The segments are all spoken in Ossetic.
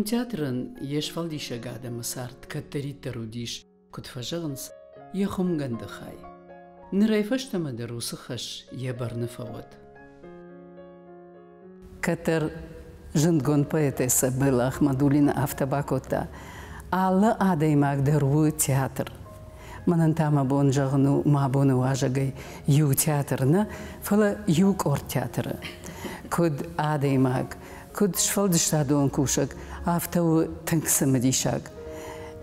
театрӕн йе сфӕлдисӕг адӕмы цард кӕддӕриддӕр уыдис, куыд фӕзӕгъынц, йӕ хуымгӕнды хай. Нырӕй фӕстӕмӕ дӕр уыцы хӕс йӕ бӕрны фӕуӕд. Кӕддӕр зындгонд поэтессӕ Белла Ахмадулина афтӕ бакодта: Алы адӕймаг дӕр у театр. Мӕнӕн та мӕ бон зӕгъын у мӕ абоны уазӕгӕй иу театр нӕ, фӕлӕ иу къорд театры. Куыд адӕймаг, куыд сфӕлдыстадон кусӕг, афтӕ у тынг цымыдисаг.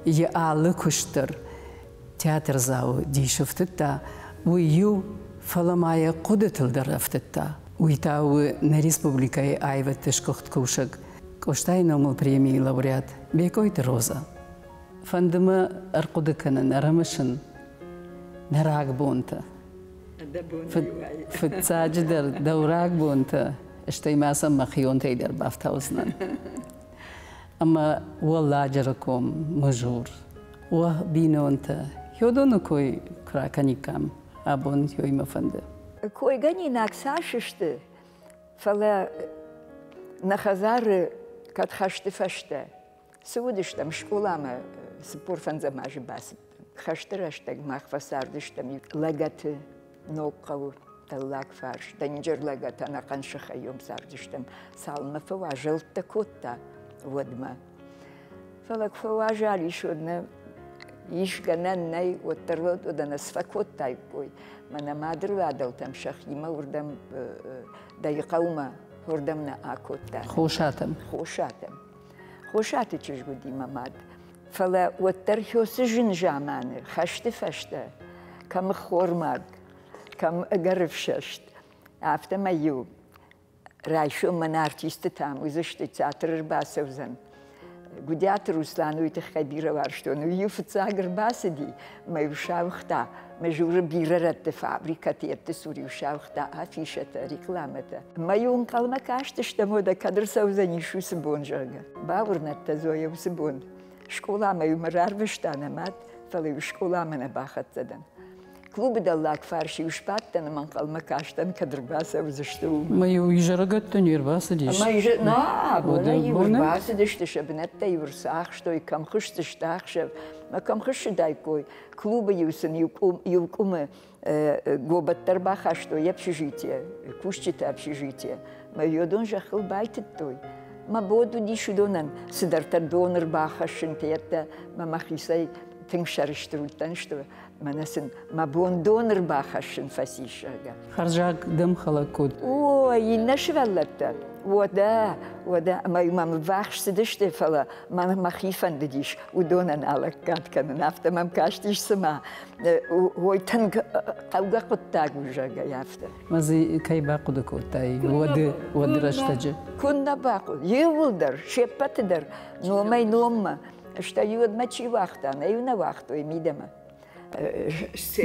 Йӕ алы куыст дӕр театрдзауы дисы фтыдта, уый иу, фӕлӕ ма йӕ хъуыдытыл дӕр ӕфтыдта. Уый та у нӕ республикӕйы аивӕдты сгуыхт кусӕг, Къостайы номыл премийы лауреат Бекъойты Розӕ. Фӕнды мӕ ӕрхъуыды кӕнын, ӕрымысын нӕ рагбонтӕ. Фыццаджыдӕр дӕу рагбонтӕ, стӕй ма сӕм мӕхионтӕй дӕр бафтаудзынӕн. Ӕмӕ Уӕлладжыры ком, Мызур, уӕ бинонтӕ, Хёдоны кой куы ракӕниккам, абон ёй мӕ фӕнды. Койгӕнинаг цас сты, фӕлӕ нӕ хӕдзары кӕд хӕсты фӕстӕ цы уыдыстӕм, скъоламӕ 45 азы бацыдтӕн. Хӕсты рӕстӕг мах фӕцардыстӕм лӕгӕты Ног хъӕуы дӕллаг фарс, дӕнджыр лӕгӕт ӕнӕхъӕн сыхӕй уым цардыстӕм, цалынмӕ фӕуазӕлттӕ кодта, уӕдмӕ. Фӕлӕ куы фӕуазал ис, уӕд нӕ ис гӕнӕн нӕй, уӕддӕр уӕд ӕнӕ сфӕкодтаиккой. Мӕнӕ мадырвадӕлтӕм сӕхимӕ уырдӕм Дӕйыхъӕумӕ уырдӕм нӕ акодта. Хосатӕм. Хосатӕм. Хосаты чызг уыди мӕ мад. Фӕлӕ уӕддӕр хёсы зын заманы, хӕсты фӕстӕ, кӕм ӕххормаг, кӕм ӕгӕр ӕфсӕст, афтӕмӕй-иу райсом мӕнӕ артистытӕм уыдзысты, театр ӕрбацӕудзӕн. Гуыдиаты Руслан уый тыххӕй бирӕ уарзтон. Уый-иу фыццаг ӕрбацыди, мӕ-иу сауыгъта, Мызуры бирӕ рӕтты фабрикӕты йедты цур-иу сауыгъта афишӕтӕ, рекламӕтӕ. Мӕ-иу ӕнхъӕлмӕ кастыстӕм, уӕдӕ кӕд ӕрцӕудзӕнис уыцы бон, зӕгъгӕ. Бауырнӕд дӕ, Зоя, уыцы бон скъоламӕ-иу мӕ рарвыста нӕ мад, фӕлӕ-иу скъоламӕ нӕ бахӕццӕ дӕн. Клубы дӕллаг фарс-иу сбадтӕн ӕмӕ ӕнхъӕлмӕ кастӕн, кӕд ӕрбацӕудзысты, уымӕ. Мӕ-иу изӕрыгӕтты не рбацыдис? Нӕ, абонӕй-иу ӕрбацыдысты, сӕ бынӕттӕ-иу ӕрцахстой, кӕм хызтысты ӕхсӕв, мӕ кӕм хызтыдаиккой, Клубы-иу сын иу къуымы гобӕттӕ ӕрбахастой общежитие, кусджыты общежитие. Мӕ йодон зӕххыл байтыдтой. Мӕ бод уыдис уыдонӕн цыдӕртӕ дон ӕрбахӕссын, тӕрттӕ мӕ мӕхицӕй тынг сӕрыстыр уыдтӕн, что мӕнӕ сын мӕ бон дон ӕрбахӕссын фӕцис, зӕгъгӕ. Хӕрзаг дӕм хӕлӕг код. О, иннӕ сывӕллӕттӕ. Уӕдӕ, уӕдӕ, ӕмӕ мӕм ӕввахс цыдысты, фӕлӕ мӕн мӕхи фӕндыдис уыдонӕн алӕггад кӕнын. Афтӕ мӕм кастис, цыма ой тынг хъӕугӕ хъуыддаг у, зӕгъгӕ, афтӕ. Мӕ дзы кӕй бахъуыды кодтай уӕды, уӕды рӕстӕджы? Куыннӕ бахъуыды. Иууылдӕр, се ппӕты дӕр, номӕй номмӕ. Стӕй уӕдмӕ чи уагъта, нӕ-иу нӕ уагътой мидӕмӕ.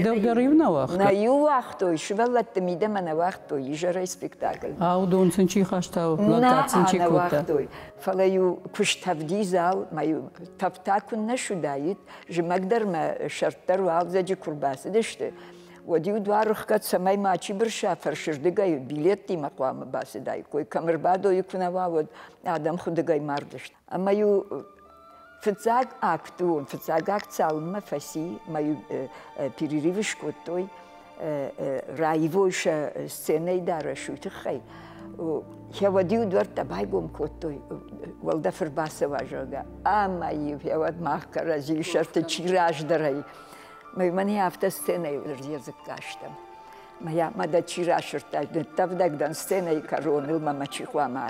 Дӕу дӕр-иу нӕ уагътой? Нӕ-иу уагътой, сывӕллӕтты мидӕмӕ нӕ уагътой изӕрӕй спектакль. Ау, дон сын чи хаста, лӕггад сын чи кодта? Нӕ уагътой, фӕлӕ-иу куы стӕвди зал, ма-иу тӕвта куы нӕ суыдаид, зымӕг дӕр мӕ сӕрд дӕр уалдзӕджы куы рбацыдысты, уӕд-иу дуар ӕхгӕд цӕмӕй мачи бырса, фӕрсырдыгӕй билеттимӕ хъуамӕ бацыдаиккой. Кӕм ӕрбадой куы нӕ уа, уӕд адӕм хуыдыгӕй мардысты. Ӕмӕ-иу фыццаг акты онг, фыццаг акт цалынмӕ фӕци, мӕ-иу перерыв скодтой, раивой сӕ сценӕйы дарӕс, уый тыххӕй. Уӕд-иу дуӕрттӕ байгом кодтой, уӕлдӕф ӕрбацӕуа, зӕгъгӕ. Ӕмӕ-иу уӕд мах кӕрӕдзийы сӕрты чи раздӕрӕй. Мӕнӕ афтӕ сценӕйыл ӕрдзыкка стӕм. Мӕ дӕ чи расырдта, ныттӕвдӕг дӕн сценӕйы кӕроныл, мӕ мӕ чи хъуамӕ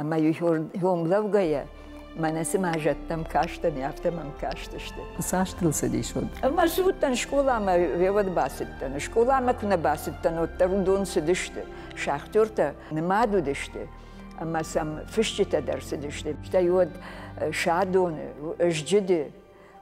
ӕмӕ иу лӕугӕйӕ мӕнӕ цыма зӕдтӕм кастӕн, афтӕ мӕм кастысты. Цас дыл цыдис уӕд? Ӕмӕ цы скъоламӕ уӕд бацыдтӕн. Скъоламӕ куы нӕ бацыдтӕн, уӕддӕр уыдон цыдысты. Шахтертӕ нымад уыдысты ӕмӕ сӕм фысджытӕ дӕр цыдысты. Стӕй уӕд Садоны, Зджыды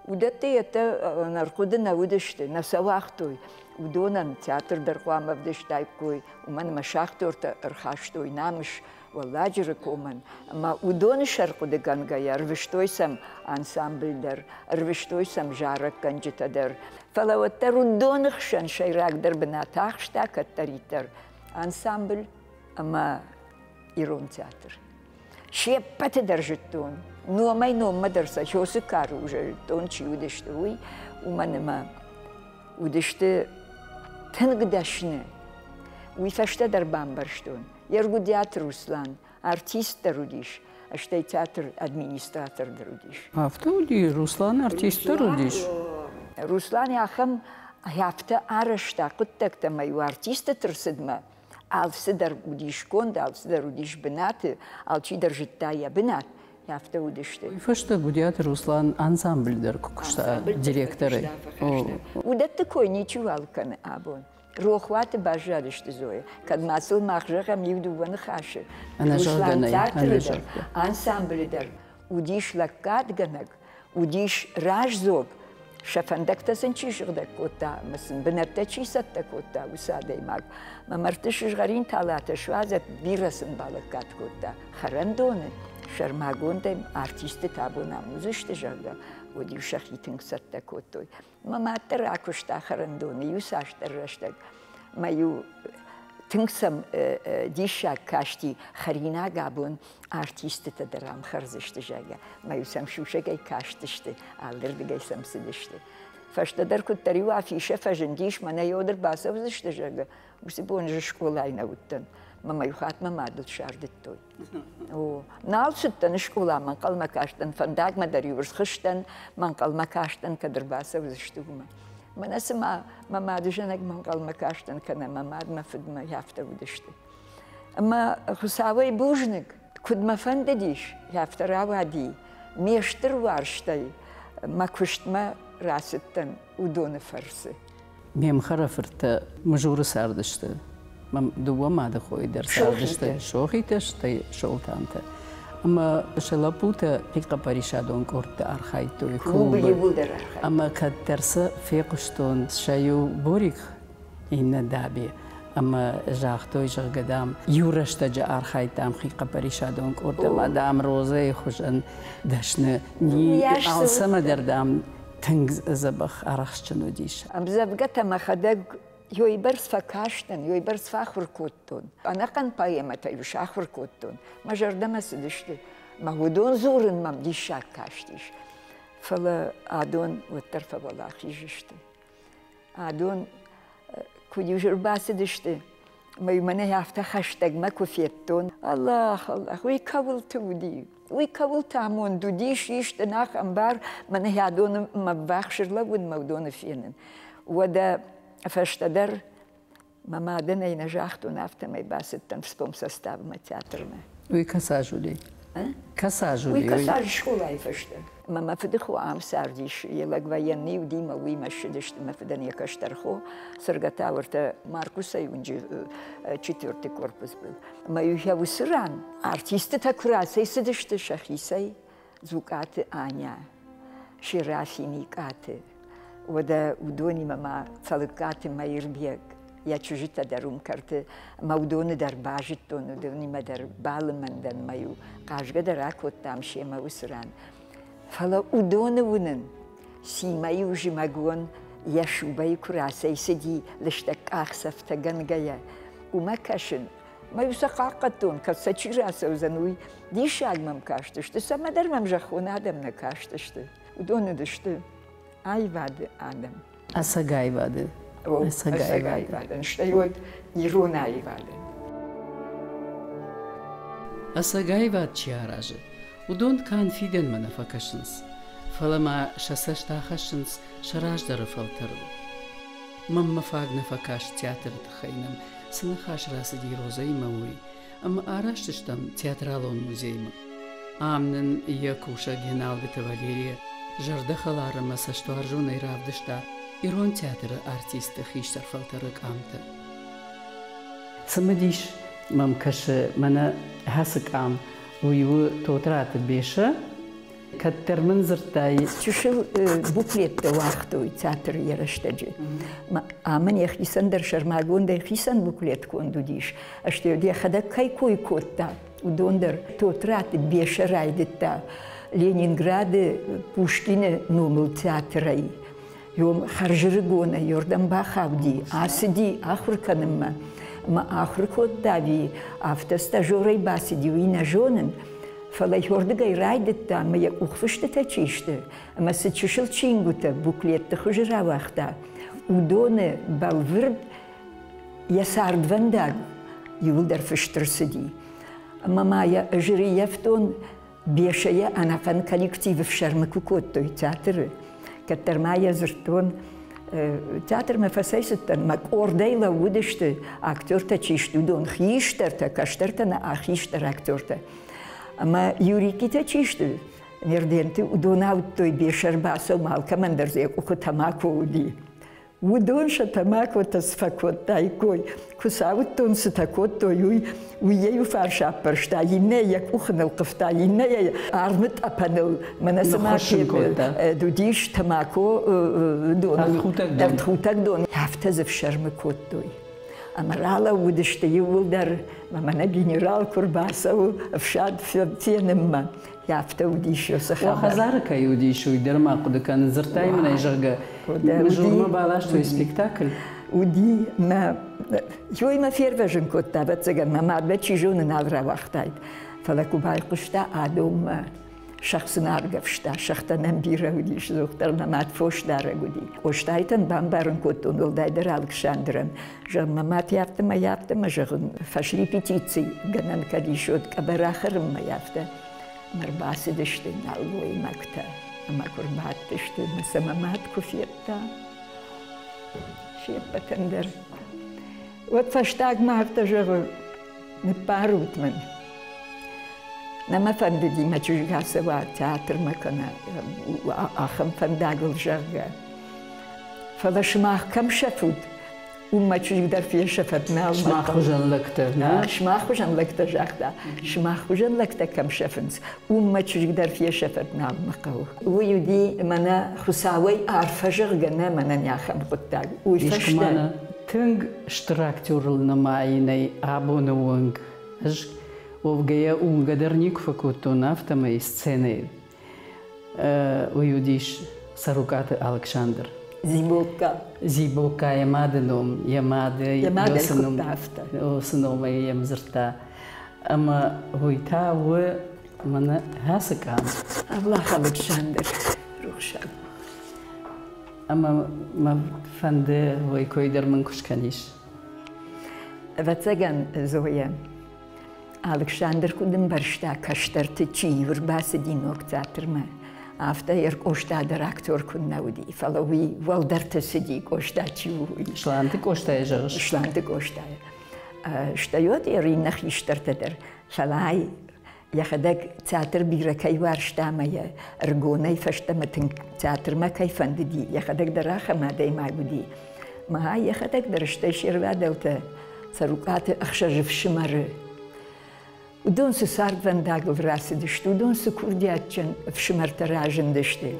Уыдӕттӕ йедтӕ ӕнӕрхъуыды нӕ уыдысты, нӕ сӕ уагътой. Уыдонӕн театр дӕр хъуамӕ ӕвдыстаиккой, уымӕн ӕмӕ шахтертӕ ӕрхастой намыс Уӕлладжыры комӕн. Ӕмӕ уыдоны сӕрхъуыдыгӕнгӕйӕ ӕрвыстой сӕм ансамбль дӕр, ӕрвыстой сӕм зарӕггӕнджытӕ дӕр. Фӕлӕ уӕддӕр уыдоны хсӕн сӕйрагдӕр бынат ахста кӕддӕриддӕр ансамбль ӕмӕ ирон театр. Се ппӕты дӕр зыдтон. Номӕй-номмӕ дӕр сӕ хёсы кары уже зыдтон, чи уыдысты, уый, уымӕн ӕмӕ уыдысты тынг дӕсны. Уый фӕстӕ дӕр бамбӕрстон, Ергуыдиаты Руслан артист дӕр уыдис, стӕй театр администратор дӕр уыдис. Афтӕ уыди, Руслан артист дӕр уыдис. Руслан ахӕм афтӕ арӕзта хъуыддӕгтӕ ӕмӕ-иу артисты рцыдмӕ алцыдӕр уыдис конд, алцыдӕр уыдис бынаты, алчидӕр зыдта йӕ бынат, афтӕ уыдысты. Уый фӕстӕ Гуыдиаты Руслан ансамбль дӕр куы куыста директорӕй. Уыдӕтты кой ничиуал кӕны абон. Рохуаты баззадысты Зоя. Кӕд ма сыл мах зӕгъӕм иу-дыууӕ ныхасы. Руслан театры дӕр, ансамблы дӕр уыдис лӕггадгӕнӕг, уыдис раздзог, сӕ фӕндӕгтӕ сын чи сыгъдӕг кодта ӕмӕ сын бынӕттӕ чи цӕттӕ кодта, уыцы адӕймаг. Мӕ мӕрдты сызгъӕрин талатӕ суадзӕд, бирӕ сын балӕггад кодта. Хӕрӕндоны сӕрмагондӕй артисты табон ам уыдзысты, зӕгъгӕ, уӕд-иу сӕхи тынг цӕттӕ кодтой. Мӕ мад дӕр акуыста хӕрӕндоны иуцасдӕр рӕстӕг. Мӕ-иу тынг сӕм диссаг касти, хӕринаг абон артистытӕ дӕр ам хӕрдзысты, зӕгъгӕ. Мӕ-иу сӕм сусӕгӕй кастысты, алырдыгӕй сӕм цыдысты. Фӕстӕдӕр куыддӕр-иу афишӕ фӕзындис, мӕнӕ йодыр бацӕудзысты, зӕгъгӕ, уыцы бон ӕз скъолайы нӕ уыдтӕн. Мӕ мӕ иу хатт мӕ мадыл сардыдтой. О, нал цыдтӕн скъоламӕ, ӕнхъӕлмӕ кастӕн, фӕндагмӕ дӕр-иу ӕрхызтӕн, мӕ ӕнхъӕлмӕ кастӕн, кӕд ӕрбацӕудзысты, уымӕ. Мӕнӕ цыма мӕ мадызӕнӕгмӕ ӕнхъӕлмӕ кастӕн, кӕнӕ мӕ мад мӕ фыдмӕ афтӕ уыдысты. Ӕмӕ Хуыцауӕй бузныг, куыд мӕ фӕндыдис, афтӕ рауади. Ме стыр уарзтӕй мӕ куыстмӕ рацыдтӕн уыдоны фӕрцы. Ме мхӕрӕфырттӕ Мызуры цардысты. Мӕ дыууӕ мады хойы дӕр цардысты. Сохитӕ, стӕй Солтантӕ. Ӕмӕ сӕ лӕппутӕ хихъхъӕппӕрисадон къордты архайдтой клубы. Иууылдӕр архайдтой. Ӕмӕ кӕддӕр сӕ фехъуыстон сӕ иу Борик, иннӕ Дӕбе. Ӕмӕ загътой, зӕгъгӕ, дам, иу рӕстӕджы архайдтам хихъхъӕппӕрисадон къорд ӕмӕ, дам, Розӕйы хуызӕн дӕсны алцӕмӕ дӕр, дам, тынг дзӕбӕх арӕхстджын уыдис. Ӕмдзӕвгӕтӕ мӕхӕдӕг ёйбӕрц фӕкастӕн, ёйбӕрц фӕахуыр кодтон. Ӕнӕхъӕн поэмӕтӕ-иу сахуыр кодтон. Мӕ зӕрдӕмӕ цыдысты. Мӕ уыдон дзурын мӕм диссаг кастис. Фӕлӕ адон уӕддӕр фӕуӕлахиз сты. Адон куыд-иу ӕрбацыдысты, мӕ мӕнӕ афтӕ хӕстӕгмӕ куы федтон, Аллах, Аллах, уый кӕуылты уыди, уый кӕуылты амонд уыдис, ис дын ахӕм бар, мӕнӕ адоны мӕ ввахс ӕрлӕууын, мӕ уыдоны фенын. Уӕдӕ фӕстӕдӕр мӕ мадӕн ӕй нӕ загътон, афтӕмӕй бацыдтӕн вспомсоставмӕ театрмӕ. Уый кӕцы аз уыди? Кӕцы аз уыди? Уый кӕцы аз скъолайы фӕстӕ. Мӕ мӕ фыдыхо ам цардис, йӕ лӕг военный уыди, мӕ уыимӕ ссыдысты мӕ фыдӕн йӕ кӕстӕр хо, Цыргатауыртӕ Маркусӕй уынджы четвертый корпус был. Мӕ йӕ уыцы ран артистытӕ куы рацӕйцыдысты сӕхицӕй, Дзукъаты Аня, Серафин Икъаты, уӕдӕ уыдонимӕ ма Цӕлыккаты Мӕирбег, йӕ чызджытӕ дӕр уым кӕрты, мӕ уыдоны дӕр базыдтон, уыдонимӕ дӕр балымӕн дӕн, мӕ-иу хъазгӕ дӕр акодтам семӕ уыцы ран. Фӕлӕ уыдоны уынын, Симӕ-иу зымӕгон йӕ шубӕйы куы рацӕйцыди лыстӕг къахдзӕфтӕгӕнгӕйӕ, уымӕ кӕсын, мӕ-иу сӕ хъахъхъӕдтон, кӕд сӕ чи рацӕудзӕн, уый. Диссаг мӕм кастысты, цӕмӕдӕр мӕм зӕххон адӕм нӕ кастысты. Уыдон уыдысты аивады адӕм. Ӕцӕг аивады. Ӕцӕг аивадӕн, стӕй уӕд ирон аивадӕн. Ӕцӕг аивад чи аразы, уыдон канд фидӕнмӕ нӕ фӕкӕсынц, фӕлӕ ма сӕ цӕст ахӕссынц сӕ раздӕры фӕлтӕрыл. Мӕнмӕ фаг нӕ фӕкаст театры тыххӕй нӕм цы ныхас рацыди Розӕимӕ, уый, ӕмӕ араст стӕм театралон музеймӕ. Ам нын йӕ кусӕг Еналдыты Валерия зӕрдӕхӕлар ӕмӕ цӕстуарзонӕй равдыста ирон театры артистты хистӕр фӕлтӕры къамтӕ. Цымыдис мӕм кӕсы мӕнӕ ацы къам, уый у Тотраты Беса. Кӕддӕр мын дзырдтай. Чысыл буклеттӕ уагътой театры йӕ рӕстӕджы. Амӕн йӕхицӕн дӕр сӕрмагондӕй хицӕн буклет конд уыдис. Стӕй йӕхӕдӕг кӕй кой кодта, уыдон дӕр. Тотраты Беса райдыдта Ленинграды Пушкины номыл театрӕй. Йом хӕрзырыгонӕй йордӕм бахауди, ацыди ахуыр кӕнынмӕ. Мӕ ахуыр кодта ӕви афтӕ стажерӕй бацыди, уый нӕ зонын. Фӕлӕ йордыгӕй райдыдта ӕмӕ йӕ къухфыстытӕ чи сты, ӕмӕ цы чысыл чингуытӕ буклетты хуызы рауагъта, уыдоны бӕлвырд йӕ цардвӕндаг иуылдӕр фыст ӕрцыди. Ӕмӕ ма йӕ ӕз ӕрыййӕфтон Бесӕйӕ ӕнӕхъӕн коллективы фсӕрмы куы кодтой театры. Кӕддӕр ма йӕ дзырдтон, театрмӕ фӕцӕйцыдтӕн, мӕ къордӕй лӕууыдысты актертӕ чи сты, уыдон хистӕртӕ, кӕстӕртӕ нӕ, хистӕр актертӕ. Ӕмӕ Юрикитӕ чи сты, Мерденты, уыдон ауыдтой Бесӕ ӕрбацӕуы, алкӕмӕн дӕр дзы йӕ къухы тамако уыди. Уыдон сӕ тамакотӕ цы фӕкодтаиккой, куы сӕ ауыдтон, цытӕ кодтой, уый, уый йӕ иу фарс аппӕрста, иннӕ йӕ къухы нылхъывта, иннӕ йӕ армы тъӕпӕныл, мӕнӕ цыма уыдис тамако дон, ӕртхутӕг дон. Афтӕ дзы фсӕрмы кодтой. Ӕмӕ ралӕууыдысты иууылдӕр, мӕнӕ генерал куы рбацӕуы ӕфсад фенынмӕ. Афтӕ уыдис уыцы хабар. Хӕдзары кӕй уыдис, уый дӕр ма хъуыды кӕнын. Дзырдтай мын ӕй, зӕгъгӕ, Мызурмӕ баластой спектакль. Уыди мӕ Ёй мӕ фервӕзын кодта, ӕвӕццӕгӕн, мӕ мадмӕ чи зоны нал рауагътаид. Фӕлӕ куы байхъуыста адонмӕ, сӕгъ сын аргӕвста, сӕгътӕ нӕм бирӕ уыдис, дзухдӕр мӕ мад фосдарӕг уыди. Къостайтӕн бамбарын кодтон, уӕлдайдӕр Алыксандрӕн, зӕгъын, мӕ мад афтӕ афтӕ мӕ зӕгъын, фӕсрепетици гӕнӕн кӕд ис, уӕд къӕбӕр ахӕрынмӕ афтӕ. Ӕмӕ рбацыдысты нӕлгоймӕгтӕ ӕмӕ куы рбадтысты, ӕмӕ сӕ мӕ мад куы федта, се ппӕтӕн дӕр. Уӕд фӕстагмӕ афтӕ зӕгъы, ныббарут мын. Нӕ мӕ фӕндыди мӕ чызг ацӕуа театрмӕ кӕнӕ ахӕм фӕндагыл, зӕгъгӕ. Фӕлӕ сымах кӕм сӕфут, уым мӕ чызг дӕр фесӕфӕд нал. Сымах хуызӕн лӕгтӕ, нӕ? Сымах хуызӕн лӕгтӕ загъта. Сымах хуызӕн лӕгтӕ кӕм сӕфынц, уым мӕ чызг дӕр фесӕфӕд нал мӕ хъӕуы. Уый уыди мӕнӕ Хуыцауӕй арфӕ зӕгъгӕ нӕ мӕнӕн ахӕм хъуыддаг. Уый фӕстӕ Тынг стыр актерыл нымайынӕй абоны онг ӕз уӕвгӕйӕ уынгӕ дӕр никуы фӕкодтон, афтӕмӕй сценӕйы. Уый уыдис Цӕрукъаты Алыксандр. Зибокка. Зибокка йӕ мады ном, йӕ мады уыцы номӕй йӕм дзырдта. Ӕмӕ уый та у мӕнӕ ацы къам. Авлах Алыксандр, рухсаг. Ӕмӕ мӕ фӕнды, уый кой дӕр мын куы скӕнис. Ӕвӕццӕгӕн, Зоя, Алыксандр куыд ӕмбӕрста, кӕстӕрты чи ӕрбацыди ног театрмӕ, афтӕ йӕ Къоста дӕр актер куыннӕ уыди, фӕлӕ уый уӕлдӕрты цыди, Къоста чи у, уый. Сланты Къостайы зӕгъыс? Сланты Къостайы. Стӕй уӕд йӕ иннӕ хистӕртӕ дӕр, фӕлӕ ай йӕхӕдӕг театр бирӕ кӕй уарзта ӕмӕ йӕ ӕрыгонӕй фӕстӕмӕ тынг театрмӕ кӕй фӕндыди, йӕхӕдӕг дӕр ахӕм адӕймаг уыди. Мӕ йӕхӕдӕг дӕр стӕй се рвадӕлтӕ Цӕрукъаты ӕхсӕз ӕфсымӕры. Уыдон цы цардвӕндагыл рацыдысты, уыдон цы курдиатджын ӕфсымӕртӕ разындысты.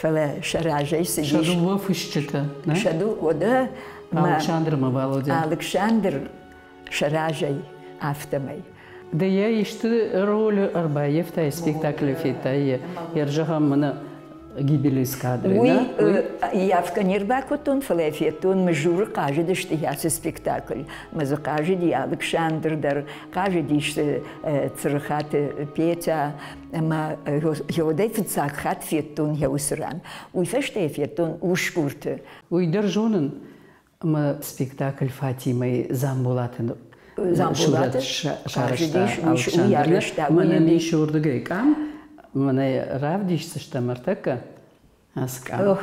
Фӕлӕ сӕ разӕй цыдис... Сӕ дыууӕ фысджытӕ, нӕ? Сӕ дыууӕ, Алыксандр ӕмӕ Валодя. Алыксандр сӕ разӕй, афтӕмӕй. Ды йӕ исты ролы ӕрбаййӕфтай спектаклы федтай йӕ, зӕгъӕм, мӕнӕ гибель эскадры, Уый явкӕ не рбакодтон, фӕлӕ федтон, Мызуры хъазыдысты ацы спектакль. Мӕ дзы хъазыди Алыксандр дӕр, хъазыдис Цырыхаты Петя, ӕмӕ йодӕй фыццаг хатт федтон йӕ уыцы ран. Уый фӕстӕ федтон усгурты. Уый дӕр зонын, ӕмӕ спектакль Фатимӕйы Дзамболаты Дзамболаты сарӕзта Алыксандр. Мӕнӕн ис уырдыгӕй къам, мӕнӕ равдисдзыстӕм ӕртӕккӕ ацы къам.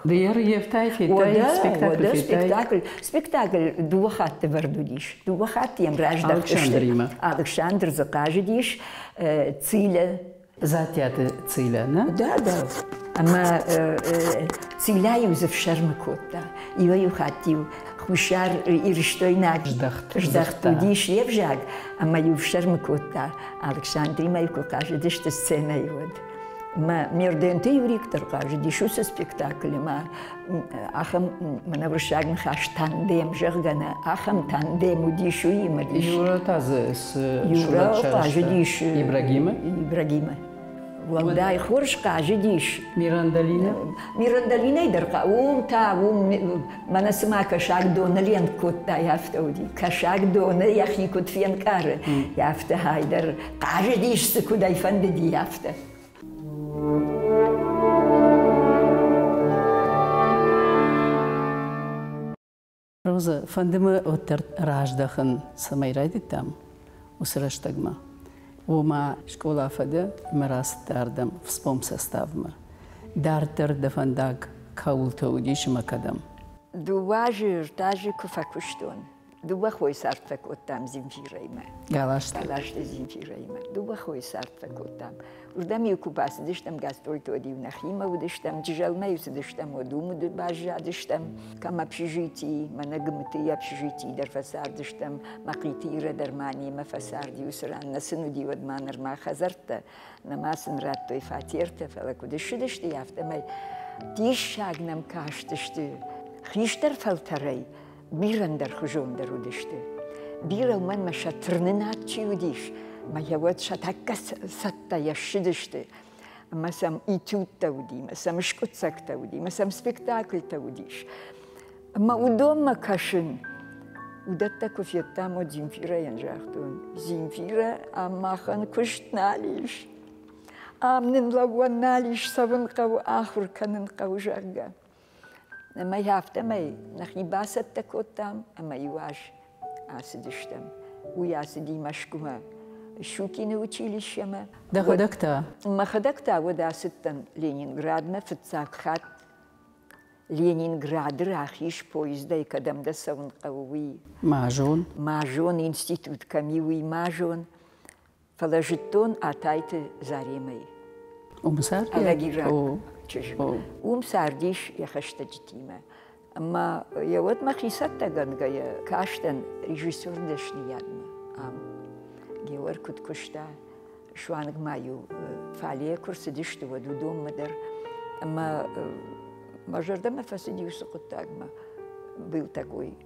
Ды йӕ рййӕфтай, федтай спектакль федтай? Спектакль, спектакль дыууӕ хатты вӕрд уыдис. Дыууӕ хатты йӕм раздӕхтысты. Алыксандримӕ. Алыксандр дзы хъазыдис, Цилӕ Дзаттиаты Цилӕ, нӕ? Да, да. Ӕмӕ Цилӕ-иу дзы фсӕрмы кодта. Иуӕй-иу хатт-иу Хуссар Ирыстойнаг здӕхт уыдис йе взаг, ӕмӕ-иу фсӕрмы кодта. Алыксандримӕ-иу куы хъазыдысты сценӕйы, уӕд. Мӕ Мерденты Юрик дӕр хъазыдис уыцы спектаклы ӕмӕ ахӕм мӕнӕ уырыссаг ныхас тандем, зӕгъгӕ, нӕ, ахӕм тандем уыдис уыимӕ. Юра та дзы цы Юра хъазыдис Ибрагимы? Ибрагимы. Уӕлдай хорз хъазыдис. Мирандалинӕ? Мирандалинӕй дӕр уым та, уым мӕнӕ цыма кӕсаг доны ленк кодта, афтӕ уыди. Кӕсаг доны йӕхи куыд фенкъары, афтӕ хайдӕр хъазыдис дзы, куыд ӕй фӕндыди, афтӕ. Роза, фӕнды мӕ уӕддӕр раздӕхын, цӕмӕй райдыдтам, уыцы рӕстӕгмӕ. Ома скъола фӕдӕ ӕмӕ рацыдтӕ ардӕм вспомсоставмӕ. Дарддӕр дӕ фӕндаг кӕуылты уыдис ӕмӕ кӕдӕм? Дыууӕ азы, ӕртӕ азы куы фӕкуыстон, дыууӕ хойы цард фӕкодтам Земфирӕимӕ. Галазты? Галазты Земфирӕимӕ. Дыууӕ хойы цард фӕкодтам. Уырдӕм-иу куы бацыдыстӕм гастрольты, уӕд-иу нӕхимӕ уыдыстӕм, Джызӕлмӕ-иу цыдыстӕм, уӕд уым баззадыстӕм. Кӕм общежитийы, мӕнӕ Гымытыйы общежитийы дӕр фӕцардыстӕм, Мӕхъиты Ирӕ дӕр ма немӕ фӕцарди уыцы ран. Нӕ сын уыди уӕд ма нырма хӕдзӕрттӕ, нӕма сын радтой фатертӕ, фӕлӕ куыд ссыдысты, афтӕмӕй диссаг нӕм кастысты хистӕр фӕлтӕрӕй бирӕ ӕндӕрхуызондӕр уыдысты. Бирӕ уымӕн мӕ сӕ тырнынад чи уыдис, мӕ йӕ уӕд сӕ тӕккӕ цӕттӕйӕ ссыдысты. Ӕмӕ сӕм этюдтӕ уыди, мӕ сӕм скъуыддзӕгтӕ уыди, мӕ сӕм спектакльтӕ уыдис. Ӕмӕ уыдонмӕ кӕсын, уыдӕттӕ куы федтам, уӕд Земфирӕйӕн загътон, Земфирӕ, ам махӕн куыст нал ис. Ам нын лӕууӕн нал ис, цӕуын хъӕуы, ахуыр кӕнын хъӕуы, зӕгъгӕ. Ӕмӕ афтӕмӕй нӕхи бацӕттӕ кодтам ӕмӕ иу аз ацыдыстӕм. Уый ацыди Мӕскуымӕ Щукины училищемӕ. Дӕхӕдӕг та? Мӕхӕдӕг та уӕд ацыдтӕн Ленинградмӕ фыццаг хатт. Ленинграды рахиз поездӕй кӕдӕм дӕ цӕуын хъӕуы, уый. Ма зон. Ма зон, институт кӕм и, уый ма зон. Фӕлӕ зыдтон Атайты Заремӕйы. Уым царди? Алагираг чызг. Уым цардис йӕ хӕстӕджытимӕ. Ӕмӕ йӕ уӕд мӕхи цӕттӕгӕнгӕйӕ кастӕн режиссер дӕсныйадмӕ ам. Геор куыд куыста, суанг ма-иу фалейӕ куы рцыдысты, уӕд уыдонмӕ дӕр. Ӕмӕ мӕ зӕрдӕмӕ фӕцыди уыцы хъуыддагмӕ. Был такой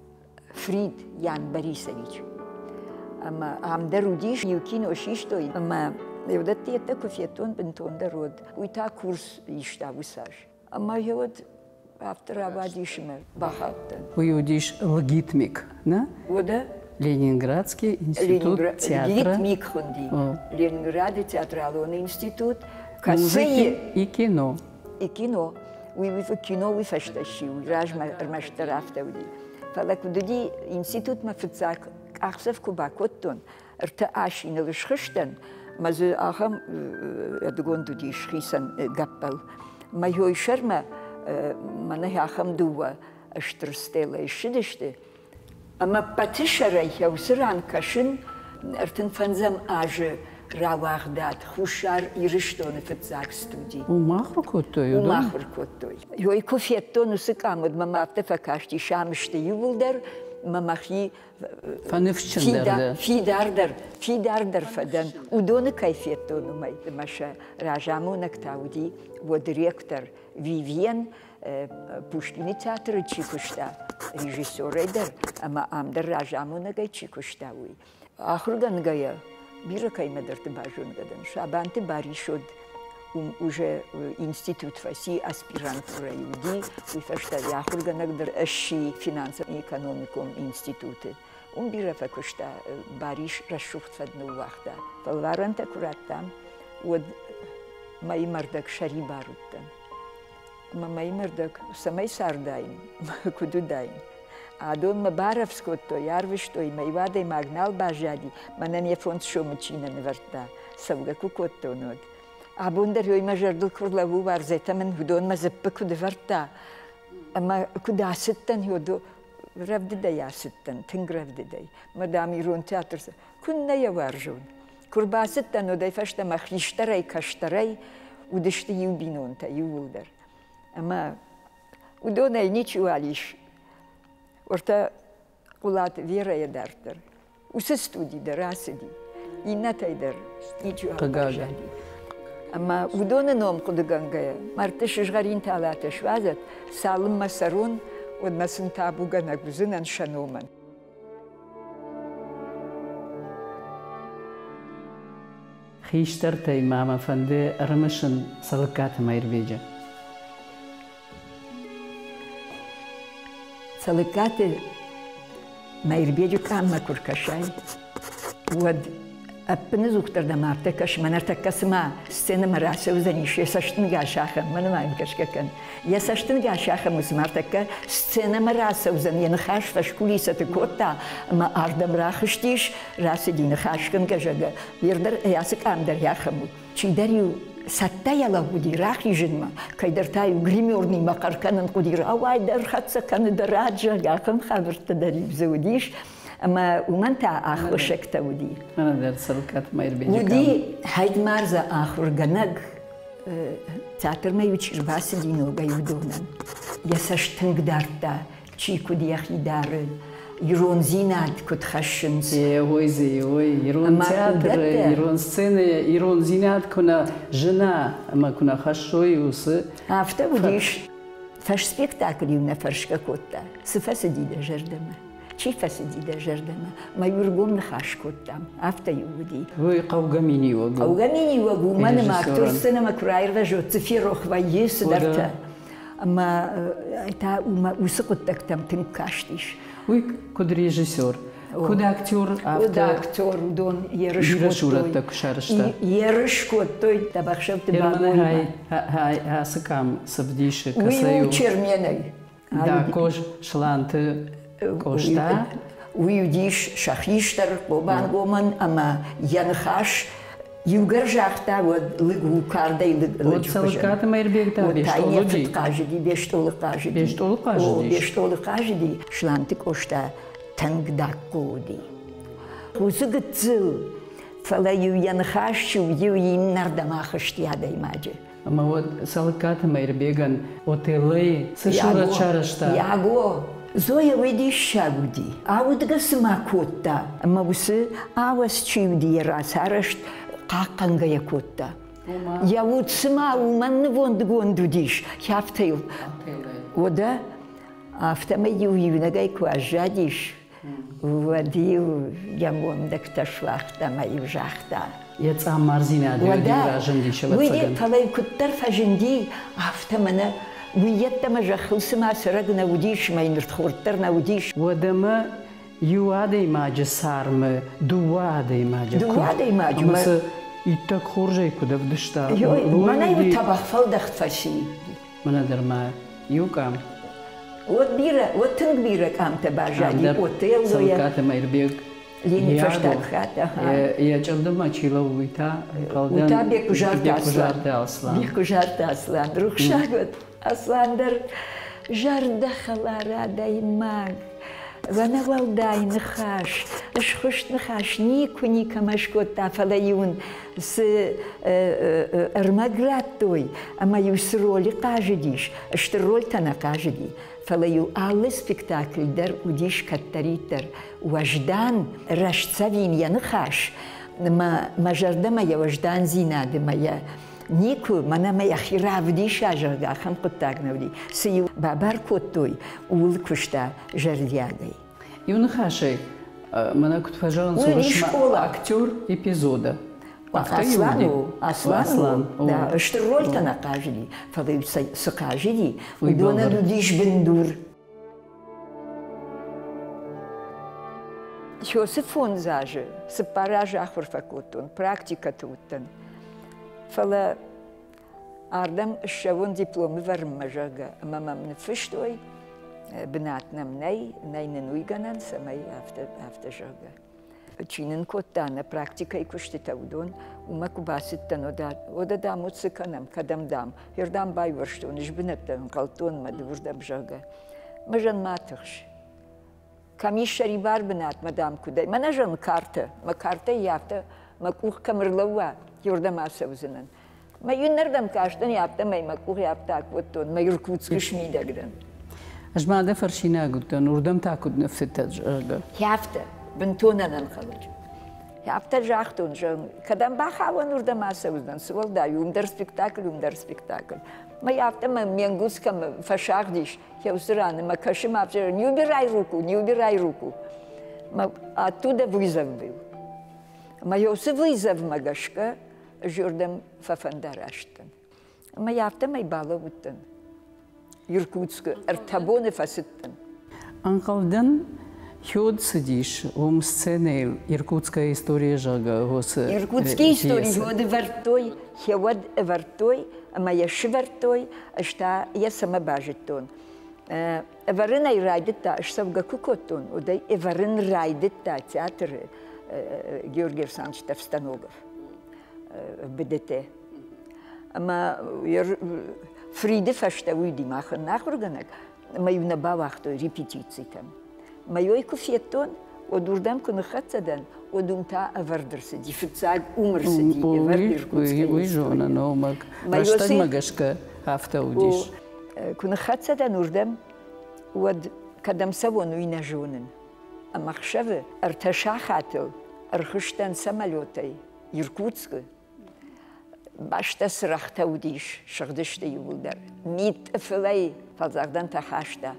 Фрид Ян Борисович. Ӕмӕ ам дӕр уыдис, иу кино систой, ӕмӕ еудӕттӕ куы федтон бынтондӕр уӕд, уый та курс иста уыцы аз. Ӕмӕ уӕд афтӕ рауадис ӕмӕ бахаудтӕн. Уый уыдис лгитмик, нӕ? Уӕдӕ? Ленинградский институт театра. Лгитмик хуынди. Ленинграды театралон институт. Музыки и кино. И кино. Уый кино уый фӕстӕ сси, уый размӕ ӕрмӕстдӕр афтӕ уыди. Фӕлӕ куыд уыди, институтмӕ фыццаг къахдзӕф куы бакодтон, ӕртӕ асиныл схызтӕн, мӕ дзы ахӕм ӕдгонд уыдис хицӕн гӕппӕл. Мӕ йой сӕрмӕ мӕнӕ ахӕм дыууӕ стыр стелӕй ссыдысты, Ӕмӕ ппӕты сӕрӕй уыцы ран кӕсын 35 азы рауагъдад Хуссар Ирыстоны фыццаг студи. Уым ахуыр кодтой? Уым ахуыр кодтой. Ёй куы федтон уыцы къам, уӕд мӕм афтӕ фӕкасти, сам сты иууылдӕр, мӕ мӕхи фӕныфсджындӕр фидардӕр, фидардӕр фӕдӕн. Уыдоны кӕй федтон, уымӕй. Ӕмӕ сӕ разамонӕг та уыди уӕд ректор Вивьен, Пушкины театры чи куыста, режиссерӕй дӕр ӕмӕ ам дӕр разамонӕгӕй чи куыста, уый. Ахуыргӕнгӕйӕ бирӕ кӕимӕдӕрты базонгӕ дӕн. Сабанты Барис уыд, уым уже институт фӕци, аспирантурӕйы уыди, уый фӕстӕ йӕ ахуыргӕнӕг дӕр сси финансон-экономикон институты. Уым бирӕ фӕкуыста, Барис рӕсугъд фӕд ныууагъта. Фӕлварӕнтӕ куы радтам, уӕд мӕйы мӕрдӕг сӕрибар уыдтӕн. Ӕмӕ мӕйы рдӕг цӕмӕй цардаин, куыд уыдаин. Адон мӕ барӕвдз кодтой, арвыстой, мӕ иу адӕймаг нал баззади, мӕнӕн йӕ фондз сомы чи нӕ нывӕрдта, цӕугӕ куы кодтон, уӕд. Абон дӕр ёй мӕ зӕрдыл куы рлӕууы, Уарзетӕ мын уыдон мӕ дзыппы куыд ӕвӕрдта, ӕмӕ куыд ацыдтӕн, ёдо рӕвдыдӕй ацыдтӕн, тынг рӕвдыдӕй. Мӕ, дам, ирон театр куыннӕ йӕ уарзон. Куы рбацыдтӕн, уӕдӕй фӕстӕмӕ хистӕрӕй-кӕстӕрӕй уыдысты иу бинонтӕ иууылдӕр. Ӕмӕ уыдонӕй ничиуал ис. Уӕртӕ Хъуылаты Верӕйӕ дарддӕр. Уыцы студи дӕр ацыди. Иннӕтӕй дӕр ничиуал баззади. Ӕмӕ уыдоны ном хъуыдыгӕнгӕйӕ, мӕрдты сызгъӕрин талатӕ суадзӕд, цалынмӕ цӕрон, уӕдмӕ сын табугӕнӕг уыдзынӕн сӕ номӕн. Хистӕртӕй ма мӕ фӕнды ӕрымысын Цӕлыккаты Мӕирбеджы. Цӕлыккаты Мӕирбеджы къаммӕ куы ркӕсай, уӕд ӕппынӕдзухдӕр дӕм афтӕ кӕсы, мӕнӕ ӕртӕккӕ цыма сценӕмӕ рацӕудзӕнис, йӕ цӕстынгас ахӕм, мӕнӕ ма йын кӕсгӕ кӕн. Йӕ цӕстынгас ахӕм у, цыма ӕртӕккӕ сценӕмӕ рацӕудзӕн, йӕ ныхас фӕскулисӕты кодта ӕмӕ ардӕм рахызтис, рацыди ныхасгӕнгӕ, зӕгъгӕ, дӕр ацы къам дӕр ахӕм у. Чидӕр-иу цӕттӕйӕ лӕууыди рахизынмӕ, кӕйдӕр та-иу гримерныймӕ хъӕр кӕнын хъуыди, рауай дӕр, хӕццӕ кӕны дӕ рад, зӕгъгӕ, ахӕм хабӕрттӕ дӕр-иу дзы уыдис. Ӕмӕ уымӕн та аххосӕгтӕ уыди. Уыди Хайдмарза ахуыргӕнӕг, театрмӕ-иу чи рбацыди ногӕй, уыдонӕн. Йӕ цӕст тынг дардта, чи куыд йӕхи дары, ирондзинад куыд хӕссынц. Ой, ой, ирон театры, ирон сценӕйы ирондзинад куы нӕ зына ӕмӕ куы нӕ хӕссой, уыцы. Афтӕ уыдис. Фӕсспектакль-иу нӕ фӕрсгӕ кодта, цы фӕцыди дӕ зӕрдӕмӕ? Чи фӕцыди дӕ зӕрдӕмӕ? Мӕ иу ныхас кодтам, афтӕ-иу уыди. Уый хъӕугӕ миниуӕг у. Хъӕугӕ миниуӕг у, мӕн ӕмӕ актер сценӕмӕ куы раирвӕзот, цы ферох вӕййы цыдӕртӕ. Ӕмӕ та уыцы хъуыддӕгтӕм тынг кастис. Уый куыд режиссер, куыд актер, афтӕ куыд актер, уыдон ерыс кодтой. Сурӕттӕ куы сарӕзта. Ерыс кодтой Тӕбӕхсӕуты Бабоимӕ. Ацы къам цы вдисы, кӕцӕй у? Уый у Черменӕй. Дакоз Сланты Къоста. Уый уыдис сӕ хистӕр Хъобангомӕн ӕмӕ йӕ ныхас иугӕр загъта, уӕд лыг у кардӕй лыг лыджы хуызӕн. Цӕлыккаты Мӕирбег та Бестолы уыди? Хъазыди, Бестолы хъазыди. Бестолы хъазыди? Бестолы хъазыди. Сланты Къоста тынг дакко уыди. Уыцы гыццыл, фӕлӕ-иу йӕ ныхас-иу иу иннӕрдӕм ахызти адӕймаджы. Ӕмӕ уӕд Цӕлыккаты Мӕирбегӕн Отеллойы цы сурӕт сарӕзта? Яго! Зоя уый диссаг уыди. Аудгӕ цыма кодта, ӕмӕ уыцы ауӕдз чи уыди, йӕ рацарӕзт хъахъхъӕнгӕ кодта. Йӕ уд цыма уымӕн нывондгонд уыдис, афтӕ йыл. Уӕдӕ афтӕмӕй-иу иунӕгӕй куы аззадис, уӕд-иу йӕ мондӕгтӕ суагъта ӕмӕ-иу загъта. Йӕ цъаммардзинад разындис, ӕвӕццӕгӕн. Фӕлӕ куыддӕр фӕзынди, афтӕ мӕнӕ уый йеддӕмӕ зӕххыл цыма цӕрӕг нӕ уыдис, мӕ йын ртхорд дӕр нӕ уыдис. Уӕдӕмӕ иу адӕймаджы цармы дыууӕ адӕймаджы. Дыууӕ адӕймаджы. Ӕмӕ цы иттӕг хорзӕй куыд ӕвдыста. Мӕнӕ иу тӕбӕгъ фӕлдӕхт фӕци. Мӕнӕ дӕр ма иу къам. Уӕд бирӕ, уӕд тынг бирӕ къамтӕ баззади Отеллойӕ. Цӕлыккаты Мӕирбег. Ленин фӕстаг хатт, Йӕ чъылдыммӕ чи лӕууы, уый та ӕнхъӕлдӕн Уый та Беккуызарты Аслан. Беккуызарты Аслан. Рухсаг уӕд Аслан дӕр зӕрдӕхӕлар адӕймаг. Вӕнӕ уӕлдай ныхас, схуыст ныхас никуы никӕмӕ скодта, фӕлӕ-иу ын цы ӕрмӕг радтой ӕмӕ-иу цы роли хъазыдис, стыр рольтӕ нӕ хъазыди, фӕлӕ-иу алы спектакль дӕр уыдис кӕддӕриддӕр уӕздан, рӕстдзӕвин йӕ ныхас, мӕ, мӕ зӕрдӕмӕ йӕ уӕздандзинады мӕ йӕ никуы, мӕнӕ мӕ йӕхи равдиса, зӕгъгӕ, ахӕм хъуыддаг нӕ уыди. Цы-иу бабар кодтой, ууыл куыста зӕрдиагӕй. Иу ныхасӕй, мӕнӕ куыд фӕзӕгъынц, уырысмӕ актер эпизода. Аслан у, Аслан у. Да, стыр рольтӕ нӕ хъазыди, фӕлӕ цы хъазыди, уыдонӕн уыдис бындур. Ёсы фондз азы, цыппар азы ахуыр фӕкодтон, практикӕты уыдтӕн. Фӕлӕ ардӕм ссӕуын дипломы вӕрынмӕ, зӕгъгӕ, ӕмӕ мӕм ныффыстой, бынат нӕм нӕй, нӕй нын уый гӕнӕн, цӕмӕй афтӕ, афтӕ зӕгъгӕ. Чи нын кодта нӕ практикӕйы куыстытӕ, уыдон, уымӕ куы бацыдтӕн, уӕдӕ, дам, уыд цы кӕнӕм, кӕдӕм, дам, ердӕм байуӕрстон, ис бынӕттӕ ӕнхъӕлдтон мӕ дыууырдӕм, зӕгъгӕ. Мӕ ма тыхс. Кӕм ис сӕрибар бынатмӕ, дам, куыдӕй? Мӕнӕ зӕгъын картӕ. Мӕ картӕйы афтӕ мӕ къух кӕм ӕрлӕууа, уырдӕм ацӕудзынӕн. Мӕ иннӕрдӕм кастӕн, афтӕмӕй мӕ къух афтӕ акодтон, мӕ Иркутскы смидӕг дӕн. Ӕз ма дӕ фӕрсинаг уыдтӕн, уырдӕм та куыд ныффыдтӕ, зӕгъгӕ. Афтӕ, бынтон ӕнӕнхъӕлӕджы. Афтӕ загътон, зӕгъын, кӕдӕм бахауӕн, уырдӕм ацӕудзынӕн, цы уӕлдай, уым дӕр спектакль, уым дӕр спектакль. Мӕ афтӕ мӕ ме нгуылдз кӕм фӕсагъдис, уыцы раны мӕ кӕсы мӕ афтӕ, не убирай руку, не убирай руку. Мӕ оттуда вызов был. Мӕ уыцы вызовмӕ гӕсгӕ Ӕз уырдӕм фӕфӕндараст дӕн. Ӕмӕ йӕ афтӕмӕй балӕууыдтӕн. Иркутскы ӕртӕ боны фӕцыдтӕн. Ӕнхъӕлдӕн, хёд цыдис уым сценӕйыл Иркутская история, зӕгъгӕ, уыцы Иркутские истории хёд ӕвӕрдтой, хеуӕд ӕвӕрдтой ӕмӕ йӕ сывӕрдтой, ӕз та йӕ цӕмӕ базыдтон. Ӕвӕрын ӕй райдыдта, ӕз цӕугӕ куы кодтон, уӕд ӕй ӕвӕрын райдыдта театры Георгий Александрович Товстоногов БДТ. Ӕмӕ Фриды фӕстӕ уыди махӕн ахуыргӕнӕг, ӕмӕ-иу нӕ бауагътой репетицитӕм. Мӕ куы федтон, уӕд уырдӕм куы ныххӕццӕ дӕн, уӕд уым та ӕвӕрд ӕрцыди. Фыццаг уым ӕрцыди ӕвӕрд Иркутскӕй. Уый зонын, омӕг рӕстӕгмӕ гӕсгӕ афтӕ уыдис. Куы ныххӕццӕ дӕн уырдӕм, уӕд кӕдӕм цӕуон, уый нӕ зонын. Ӕмӕ ӕхсӕвы ӕртӕ сахатыл ӕрхызтӕн самолетӕй Иркутскы. Бӕстӕ цырӕгътӕ уыдис, сыгъдысты иууылдӕр. Мит тъыфылӕй фӕлдзӕгъдӕнтӕ хаста.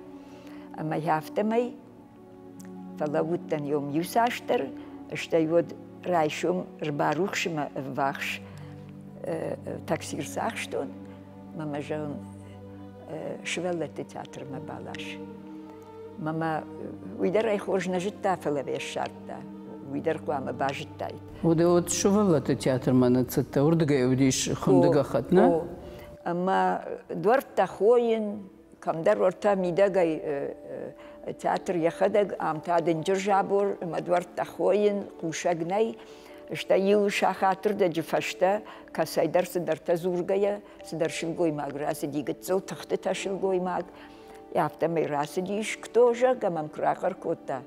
Ӕмӕ афтӕмӕй фӕлӕууыдтӕн йом иуцасдӕр, стӕй уӕд райсом ӕрбарухсмӕ ӕввахс такси рцахстон, мӕ мӕ зӕгъын, сывӕллӕтты театрмӕ балас. Мӕ уый дӕр ӕй хорз нӕ зыдта, фӕлӕ йӕ ссардта. Уый дӕр хъуамӕ базыдтаид. Уӕдӕ уӕд сывӕллӕтты театрмӕ ныццыдтӕ, уырдыгӕй уыдис хуынды гӕххӕтт, нӕ? О, ӕмӕ дуӕрттӕ хойын, кӕмдӕр уӕртӕ мидӕгӕй театр йӕхӕдӕг, ам та дынджыр забор, ӕмӕ дуӕрттӕ хойын, хъусӕг нӕй. Стӕй иу сахатырдӕджы фӕстӕ кӕцӕйдӕр цыдӕртӕ дзургӕйӕ, цыдӕр сылгоймаг рацыди, гыццыл тыхтытӕ сылгоймаг. Афтӕмӕй рацыдис, кто, зӕгъгӕ мӕм куы рахъӕр кодта.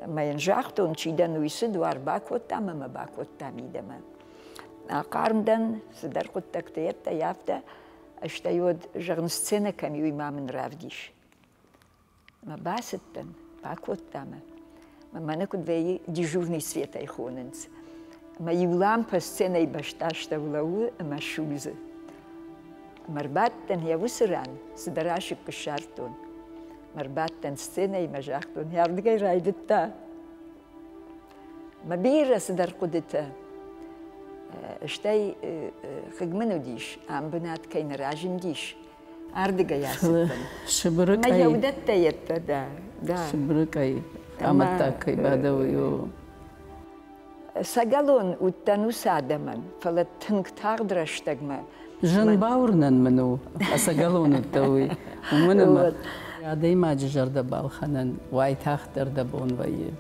Ӕмӕ йын загътон, чи дӕн, уый цы дуар бакодта ӕмӕ мӕ бакодта мидӕмӕ. Ахъарм дӕн, цыдӕр хъуыддӕгты йедтӕй афтӕ, стӕй уӕд, зӕгъын, сценӕ кӕм и, уый ма мын равдис. Мӕ бацыдтӕн, бакодта мӕ. Мӕ мӕнӕ куыд вӕййы, дежурный светӕй хонынц. Ӕмӕ иу лампӕ сценӕйы бӕстастӕу лӕууы ӕмӕ судзы. Ӕмӕ ӕрбадтӕн йӕ уыцы ран, цыдӕр асыкк ссардтон. Ӕмӕ ӕрбадтӕн сценӕйы мӕ загътон, ардыгӕй райдыдта. Мӕ бирӕ цыдӕр хъуыдытӕ. Стӕй хъыг мын уыдис, ам бынат кӕй нӕ разындис, ардыгӕй ацыдтӕн. Сыбыры Мӕ еудӕттӕ йедтӕ дӕ. Сыбыры къӕй амӕттаг кӕй бадӕуы. Сӕгӕлон уыдтӕн уыцы адӕмӕн, фӕлӕ тынг тагъд рӕстӕгмӕ. Зын бауырнӕн мын у, ӕцӕгӕлон уыдтӕ уый. Уымӕн ӕмӕ адӕймаджы зӕрдӕ балхӕнӕн уайтагъддӕр дӕ бон вӕййы.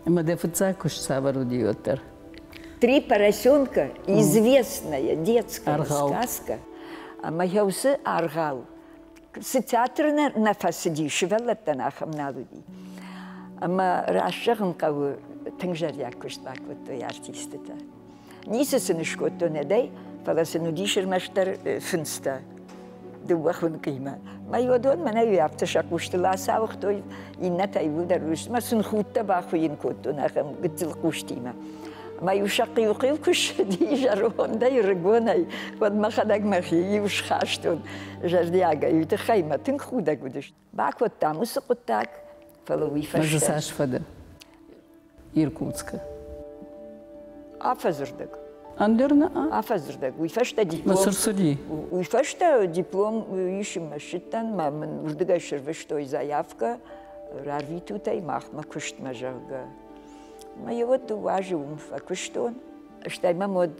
Ӕмӕ дӕ фыццаг куыст цавӕр уыди уӕддӕр? Три поросенка, известная детская сказка. Ӕмӕ уыцы аргъау цы театры нӕ фӕцыди, сывӕллӕттӕн ахӕм нал уыди. Ӕмӕ раст зӕгъын хъӕуы, тынг зӕрдиаг куыст бакодтой артистытӕ. Ницы сын скодтон ӕдӕй, фӕлӕ сын уыдис ӕрмӕстдӕр фындзтӕ дыууӕ хуынкъимӕ. Мӕ уыдон мӕнӕ афтӕ сӕ хъустыл ацауыгътой, иннӕтӕ иууылдӕр уыдысты. Сын худтӕ бахуыйын кодтон ахӕм гыццыл хъустимӕ. Ӕмӕ-иу сӕ хъил-хъил куы ссыди зӕрондӕй, ӕрыгонӕй, уӕд мӕхӕдӕг мӕхи иу схастон зӕрдиагӕй. Уый тыххӕй мӕ тынг худӕг уыдысты. Бакодтам уыцы хъуыддаг, фӕлӕ уый фӕстӕ... Ӕз цас фӕдӕ Иркутскы? Афӕдзырдӕг. Ӕндӕр нӕ? Афӕдзырдӕг. Уый фӕстӕ диплом... Цы рцыди? Уый фӕстӕ диплом исынмӕ ссыдтӕн, мӕ мын уырдыгӕй сӕрвыстой заявкӕ, рарвитут ӕй махмӕ куыстмӕ, зӕгъгӕ. Мӕ уӕд дыууӕ азы уым фӕкуыстон. Стӕй мӕм уӕд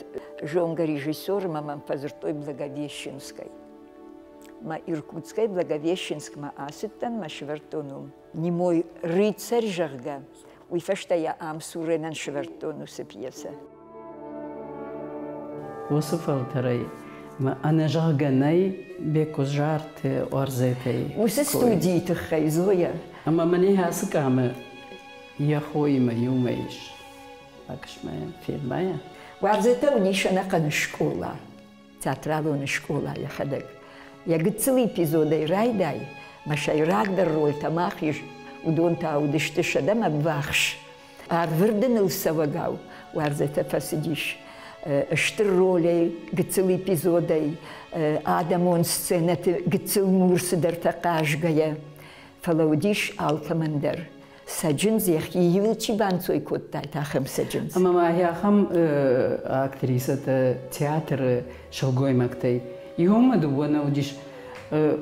зонгӕ режиссер ӕмӕ мӕм фӕдзырдтой Благовещенскӕй. Мӕ Иркутскӕй Благовещенскмӕ ацыдтӕн, мӕ сывӕрдтон уым. Немой рыцарь, зӕгъгӕ, уый фӕстӕ йӕ ам Суренӕн сывӕрдтон уыцы пьесӕ. Уыцы фӕлтӕрӕй мӕ ӕнӕзӕгъгӕ нӕй Беккуызарты Уарзетӕй. Уыцы студийы тыххӕй, Зоя. Ӕмӕ мӕнӕ ацы къамы йӕ хоимӕ иумӕ ис. Бакӕс-ма йӕм, фен-ма йӕ. Уарзетӕ уыдис ӕнӕхъӕн скъола, театралон скъола йӕхӕдӕг. Йӕ гыццыл эпизодӕй райдай, мӕ сӕйрагдӕр рольтӕ мах ис, уыдон та уыдысты сӕдӕмӕ ӕввахс. Арвырдыныл цӕуӕгау Уарзетӕ фӕцыдис стыр ролӕй, гыццыл эпизодӕй, адӕмон сценӕты гыццыл мур цыдӕртӕ хъазгӕйӕ. Фӕлӕ уыдис алкӕмӕн дӕр. Цӕджындз йӕхи иуыл чи банцой кодтаид, ахӕм цӕджындз. Ӕмӕ ма ахӕм актрисӕтӕ театры сылгоймӕгтӕй иумӕ дыууӕ нӕ уыдис.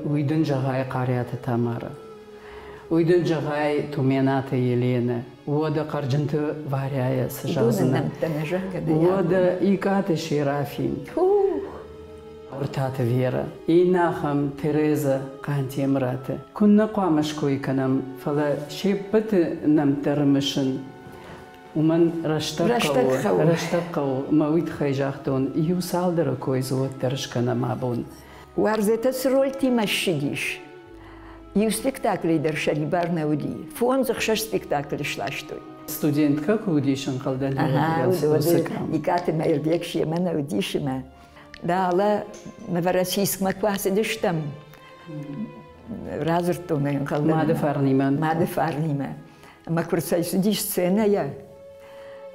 Уый дын зӕгъай Хъариаты Тамара. Уый дын зӕгъай Туменаты Еленӕ. Уӕдӕ Хъӕрджынты Варяйӕ цы зӕгъдзынӕ? Уӕдӕ Икъаты Серафим. Уыртаты Вера, иннӕ ахӕм Тереза Хъантемыраты. Куыннӕ хъуамӕ ской кӕнӕм, фӕлӕ се ппӕты нӕмттӕ рымысын, уымӕн рӕстӕг хъӕуы. Рӕстӕг хъӕуы. Мӕ уый тыххӕй загътон, иу цалдӕры кой дзы уӕддӕр скӕнӕм абон. Уарзетӕ цы рольтимӕ ссыдис, иу спектаклӕй дӕр сӕрибар нӕ уыди. Фондз-ӕхсӕз спектаклы сластой. Студенткӕ куы уыдис, ӕнхъӕлдӕн, Икъаты Мӕирбег семӕ нӕ уыдис ӕмӕ Дӕлӕ Новороссийскмӕ куы ацыдыстӕм, радзырдтон ӕй ӕнхъӕлдӕн. Мады фарнимӕ. Мады фарнимӕ. Ӕмӕ куы рцӕйцыдис сценӕйӕ,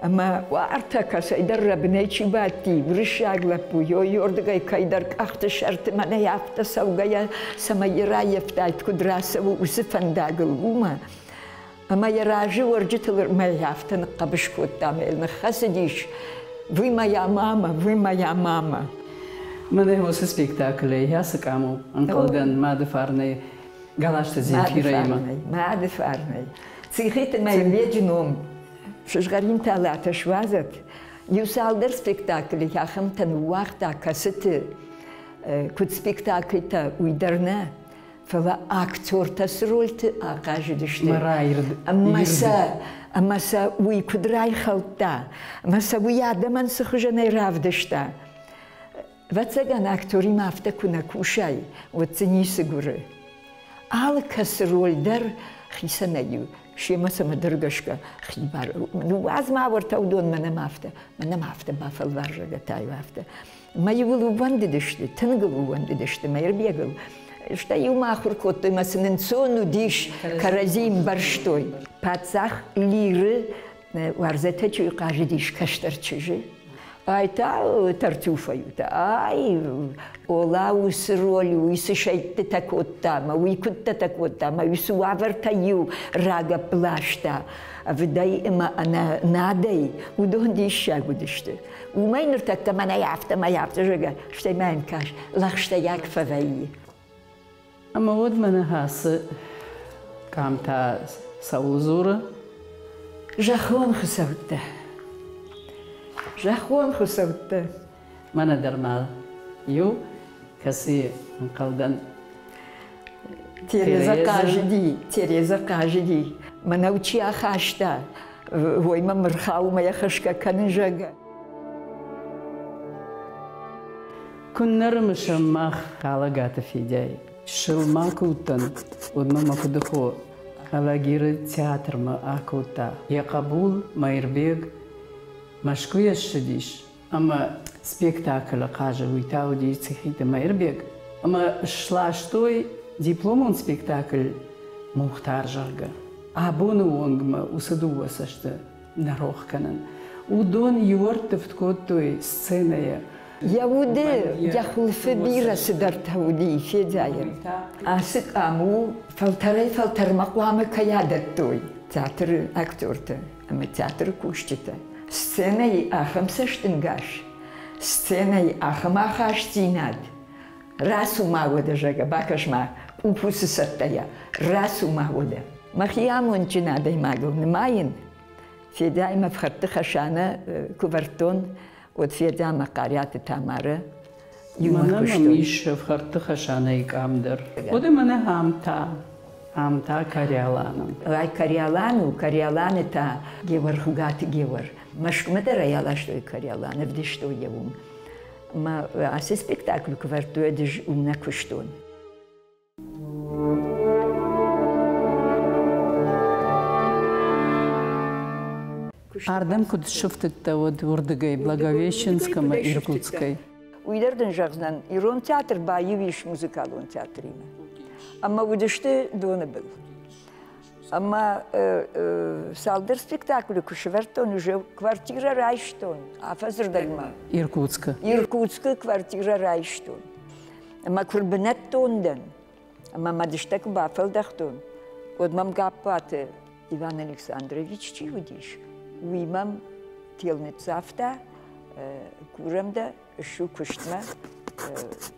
ӕмӕ уартӕ кӕцӕйдӕр рӕбынӕй чи бадти, уырыссаг лӕппу, ёрдыгӕй кӕйдӕр къӕхты сӕрты мӕнӕй афтӕ цӕугӕйӕ, цӕмӕй йӕ раййӕфтаид, куыд рацӕуы уыцы фӕндагыл, уымӕ. Ӕмӕ йӕ разы уӕрджытыл мӕй афтӕ ныхъхъӕбыс кодта ӕмӕ йыл ныххӕцыдис: «Вы моя мама, вы моя мама». Мӕнӕ уыцы спектаклӕй ацы къам у, ӕнхъӕлдӕн, мады фарнӕй Галазты Земфирӕимӕ. Мады фарнӕй. Цихиты Мӕирбеджы ном сызгъӕрин талатӕ суадзӕд. Иу цалдӕр спектаклы ахӕмтӕ ныууагъта, кӕцыты куыд спектакльтӕ, уый дӕр нӕ, фӕлӕ актертӕ цы рольты ахъазыдысты, ӕмӕ сӕ уый куыд райхӕлдта, ӕмӕ сӕ уый адӕмӕн цы хуызӕнӕй равдыста. Ӕвӕццӕгӕн, актеримӕ афтӕ куы нӕ кусай, уӕд дзы ницы гуыры. Алы кӕцы роль дӕр хицӕнӕй у, семӕ цӕмӕдӕр гӕсгӕ хибар. Ныууадз ма уӕртӕ уыдон мӕнӕ ма афтӕ, мӕнӕ ма афтӕ бафӕлвар, зӕгъгӕ та-иу афтӕ. Мӕ иуыл ууӕндыдысты, тынг ыл ууӕндыдысты Мӕирбегыл. Стӕй иумӕ ахуыр кодтой мӕ сын ӕнцон уыдис, кӕрӕдзи ӕмбӕрстой. Паддзах Лиры Уарзетӕ чи хъазыдис кӕстӕр чызджы. Ай та Тартюфӕй ай Ола уыцы роль, уый цы сӕйдтытӕ кодта мӕ уый куыдтӕтӕ кодта мӕ уый цы уавӕртӕ-иу рагӕпп ласта ӕвыдӕй ӕмӕ ӕнӕ надӕй, уыдон диссаг уыдысты. Уымӕй ныртӕккӕ мӕнӕй афтӕ, мӕй афтӕ, зӕгъгӕ, стӕй ма йын кӕс, лӕгъстӕйаг фӕвӕййы. Ӕмӕ уӕд мӕнӕ ацы къам та цӕуыл дзуры? Зӕххон хуыцӕуттӕ. Зӕххон хуыцӕуттӕ. Мӕнӕ дӕр ма иу, кӕцыйы ӕнхъӕлдӕн. Тереза хъазыди, Тереза хъазыди. Мӕнӕу чи ахаста, уой мӕм ӕрхауы мӕ йӕ хӕсгӕ кӕнын, зӕгъгӕ. Куыннӕ рымысӕм мах Хъалӕгаты Федяйы. Чысыл ма куы уыдтӕн, уӕд мӕ мӕ фыдыхо Алагиры театрмӕ акодта. Йӕ хъӕбул Мӕирбег Мӕскуыйӕ ссыдис ӕмӕ спектаклы хъазы, уый та уыди Цихиты Мӕирбег. Ӕмӕ сластой дипломон спектакль Мухтар, зӕгъгӕ. Абоны онг мӕ уыцы дыууӕ цӕсты нӕ рох кӕнын. Уыдон иуӕрттывд кодтой сценӕйӕ. Йӕ уды, йӕ хуылфы бирӕ цыдӕртӕ уыди Федяйӕн. Ацы къам у, фӕлтӕрӕй-фӕлтӕрмӕ хъуамӕ кӕй адӕттой театры актертӕ ӕмӕ театры кусджытӕ. Сценӕйы ахӕм цӕстӕнгас, сценӕйы ахӕм ахастдзинад. Рацу ма уӕдӕ, зӕгъгӕ, бакӕс-ма къупусы цӕттӕйӕ, рацу ма уӕдӕ. Мӕхи амондджын адӕймагыл нымайын, Федяимӕ фхӕрдты Хӕсанӕ куы вӕрдтон, уӕд Федя ӕмӕ Хъариаты Тамарӕ иумӕ Мӕнӕ мӕм куыстой. ис ӕфхӕрдты Хӕсанӕйы къам дӕр. Хъуыды мӕнӕ ам та, ам та Кориоланы. Ай Кориолан у, Кориоланы та Геуӕр, Хуыгаты Геуӕр. Мӕскуымӕ дӕр ӕй аластой Кориолан, ӕвдыстой йӕ уым. Мӕ ацы спектакль куы вӕрдтой, уӕд ӕз уым нӕ куыстон. Ардӕм куыд сыфтыдтӕ, уӕд уырдыгӕй Благовещенск ӕмӕ Иркутскӕй? Уый дӕр дын зӕгъдзынӕн, ирон театр баиу ис музыкалон театримӕ. Ӕмӕ уыдысты доны был. Ӕмӕ цалдӕр спектаклы куы сӕвӕрдтон, уже квартирӕ райстон афӕдзырдӕгмӕ. Иркутскы? Иркутскы квартирӕ райстон. Ӕмӕ куы рбынӕттон дӕн, ӕмӕ мӕ дыстӕ куы бафӕлдӕхтон, уӕд мӕм Гаппаты Иван Александрович чи уыдис, уый мӕм тел ныццавта, курӕм дӕ, ссу куыстмӕ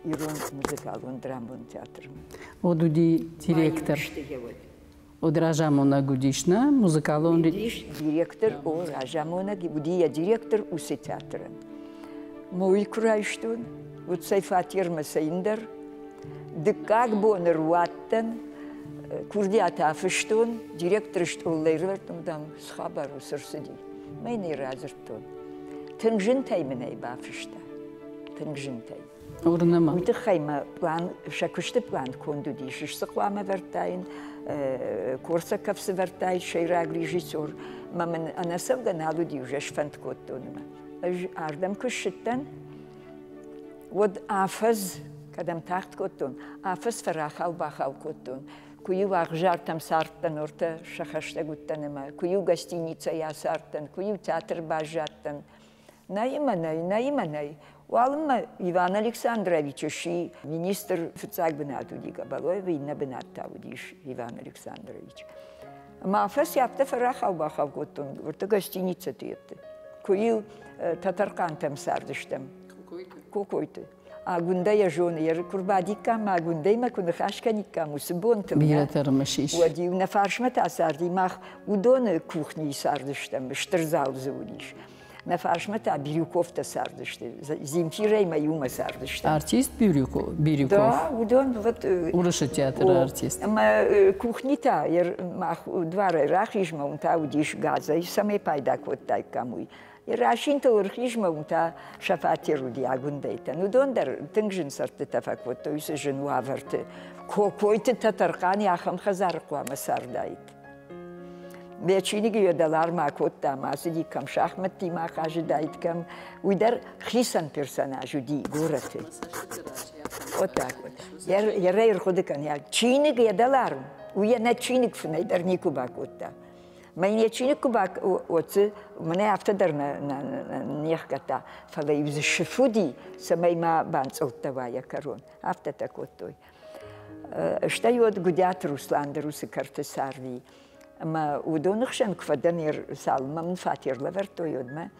ирон музыкалон драмон театрмӕ. Уӕд уыди директор. Уӕд разамонӕг уыдис, нӕ музыкалон... Уыдис директор, о, разамонӕг, уыди йӕ директор уыцы театрӕн. Мой куы райстон, уӕд цӕй фатермӕ цӕйндӕр. Дыккаг бон ӕруадтӕн, курдиат афыстон, директоры стъолӕй рывӕрдтон, дам, цы хабар у, цы рцыди. Мӕ йын ӕй радзырдтон. Тынг зынтӕй мын ӕй бафыста. Тынг зынтӕй. Уырны мӕ. Уый тыххӕй мӕ план, сӕ куысты план конд уыдис. Цы хъуамӕ вӕрдтаин, Корсаков цы вӕрдтаид сӕйраг режиссер, мӕ мын ӕнӕцӕугӕ нал уыди, уже сфӕнд кодтон ӕмӕ. Ӕз ардӕм куы ссыдтӕн, уӕд афӕдз, кӕдӕм тагъд кодтон, афӕдз фӕрахау-бахау кодтон. Куы-иу ӕхсӕртӕм цардтӕн, ортӕ сӕ хӕстӕг уыдтӕн ӕмӕ куы-иу гостиницӕйы ацардтӕн, куы-иу театры баззадтӕн. Нӕй ӕмӕ нӕй, нӕй ӕмӕ нӕй. Уалынмӕ Иван Александрович сси министр, фыццаг бынат уыди Габалоевы, иннӕ бынат та уыдис Иван Александрович. Ӕмӕ афӕдз афтӕ фӕрахау-бахау кодтон, уырты гостиницӕты йедты. Куы-иу Тӕтӕрхъантӕм цардыстӕм. Кокойты. Агуындӕ йӕ зоны, йӕ куы рбадиккам, Агуындӕимӕ куы ныхас кӕниккам уыцы бонты, Бирӕтӕ рымысис. Уӕд-иу нӕ фарсмӕ та царди, мах уыдоны кухнийы цардыстӕм, стыр зал дзы уыдис. Нӕ фарсмӕ та Бирюковтӕ цардысты, Земфирӕимӕ иумӕ цардысты. Артист Бирюков? Да, уыдон вот... Уырысы театры артист. Ӕмӕ кухни та мах дуарӕй рахизмӕ, уым та уыдис газӕй, цӕмӕй пайда кодтаиккам, уый. Расинтыл ӕрхизмӕ, уым та сӕ фатер уыди Агуындӕйтӕн. Уыдон дӕр тынг зын цӕрдтытӕ фӕкодтой уыцы зын уавӕрты. Кокойты Тӕтӕрхъан ахӕм хӕдзары хъуамӕ цардаид. Мӕ чиныг йӕ дӕлармӕ акодта ӕмӕ ацыди, кӕм шахмӕттимӕ хъазыдаид, кӕм. Уый дӕр хицӕн персонаж уыди горӕты. Вот так вот. Йӕ ӕрхъуыды кӕн, чиныг йӕ дӕларм, уый йӕ нӕ чиныг фынӕй дӕр никуы бакодта. Мӕ йӕ чиныг куы бакодта, мӕнӕ афтӕ дӕр не хгӕдта, фӕлӕ-иу дзы сыф уыди, цӕмӕй ма банцъылдтӕ уа йӕ кӕрон. Афтӕтӕ кодтой. Стӕй уӕд Гуыдиаты Руслан дӕр уыцы кӕрты царди. Ӕмӕ уыдоны хсӕн куы фӕдӕн, цалынмӕ мын фатер лӕвӕрдтой, уӕдмӕ,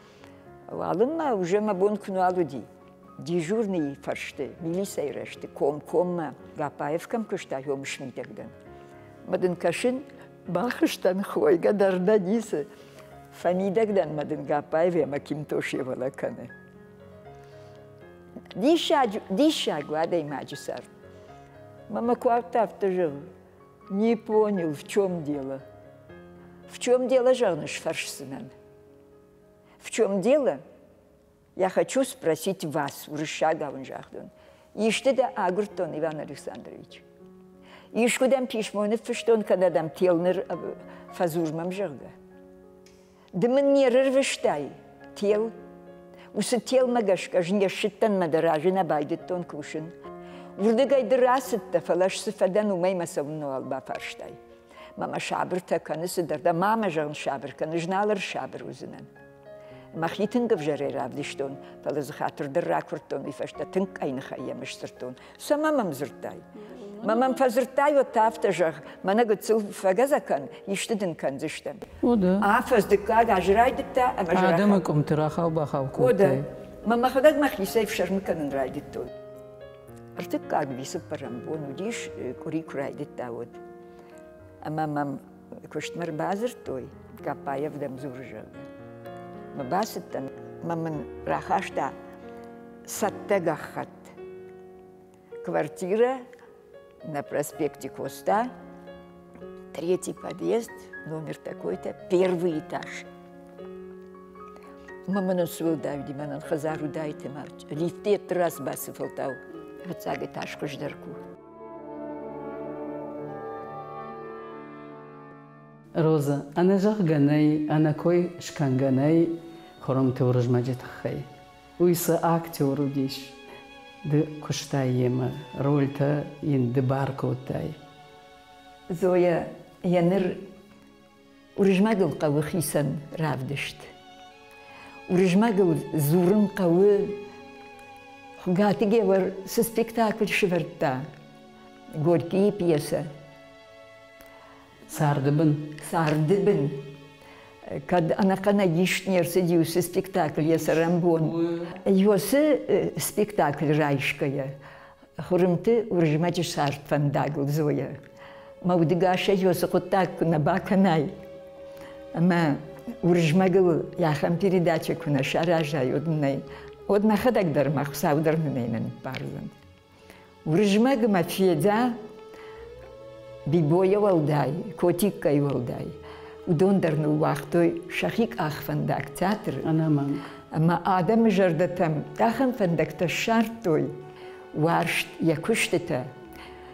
уалынмӕ уже мӕ бон куы нал уыди, дежурныйы фӕрсты, милицӕйы рӕзты комкоммӕ Гаппаев кӕм куыста, уым смидӕг дӕн. Мӕ дын кӕсын, бахызтӕн, хойгӕ дӕр нӕ ницы. Фӕмидӕг дӕн, мӕ дын Гаппаев ӕмӕ Кимтошевала кӕны. Диссаджы, диссаг у адӕймаджы цард. Мама куы ауыдта, афтӕ зӕгъы, не понял, в чем дело. В чем дело, зӕгъын, сфӕрсдзынӕн. В чем дело? Я хочу спросить вас, уырыссагау ын загътон. Исты дӕ агуырдтон, Иван Александрович? Искуы дӕм писмо ныффыстон, кӕнӕ дӕм тел ныр фӕдзур мӕм, зӕгъгӕ? Ды мын не рырвыстай тел? Уыцы телмӕ гӕсгӕ ӕз не ссыдтӕн мӕ дӕ разы нӕ байдыдтон кусын. Уырдыгӕй ды рацыдтӕ, фӕлӕ ӕз цы фӕдӕн, уымӕй мӕ цӕуыннӕуал бафарстай. Мӕ сабыртӕ кӕны цыдӕр дӕ, ма мӕ зӕгъын сабыр кӕн, ӕз нал ӕрсабыр уыдзынӕн. Мӕхи тынг ӕвзӕрӕй равдыстон, фӕлӕ дзы хатыр дӕр ракуырдтон, уый фӕстӕ тынг къӕйныхӕй йӕм сдзырдтон. Цӕмӕ мӕм дзырдтай? Мӕ мӕм фӕдзырдтай, уӕд та афтӕ зӕгъ, мӕнӕ гыццыл фӕгӕдзӕ кӕн, исты дын кӕндзыстӕм. Афӕдз дыккаг аз райдыдта ӕмӕ Адӕмы къуымты рахау-бахау кодтай. Мӕ мӕхӕдӕг мӕхицӕй фсӕрмы кӕнын райдыдтон. Ӕртыккаг вице-цыппӕрӕм бон уыдис, къуыри куы райдыдта, уӕд. Ӕмӕ мӕм куыстмӕ ӕрбадзырдтой, Гаппаев дӕм дзуры, зӕгъгӕ. Мӕ бацыдтӕн, мӕ мын рахаста цӕттӕ гӕххӕтт. Квартира на проспекте Коста, третий подъезд, номер такой-то, первый этаж. Мӕ мӕнӕн суӕлдай уыди, мӕнӕн хӕдзар уыдаид ӕмӕ лифты раз бацыфӕлтау фыццаг этаж хуыздӕр ку. Роза, ӕнӕзӕгъгӕ нӕй, ӕнӕкой скӕнгӕ нӕй Хуырымты Уырызмӕджы тыххӕй. Уый цы актер уыдис, ды куыстай йемӕ, рольтӕ йын ды бар кодтай. Зоя, йӕ ныр Уырызмӕгыл хъӕуы хицӕн равдыст. Уырызмӕгыл дзурын хъӕуы, Хуыгаты Геор цы спектакль сӕвӕрдта, Горькийы пьесӕ. Царды бын. Царды бын. Кӕд ӕнӕхъӕнӕй ист не рцыди уыцы спектакль йӕ цӕрӕнбон. Уыцы спектакль райсгӕйӕ, Хуырымты Уырызмӕджы цард фӕндагыл Зоя. Мӕ удыгасӕй уыцы хъуыддаг куы нӕ бакӕнай, ӕмӕ Уырызмӕгыл ахӕм передачӕ куы нӕ саразай, уӕд нӕ, уӕд мӕхӕдӕг дӕр мӕ Хуыцау дӕр мын ӕй нӕ ныббардзӕн. Уырызмӕг мӕ Федя Бибойӕ уӕлдай, Котиккӕй уӕлдай, уыдон дӕр ныууагътой сӕхи къахвӕндаг театры. Ӕнӕмӕнг. Ӕмӕ адӕмы зӕрдӕтӕм ахӕм фӕндӕгтӕ ссардтой уарзт йӕ куыстытӕ,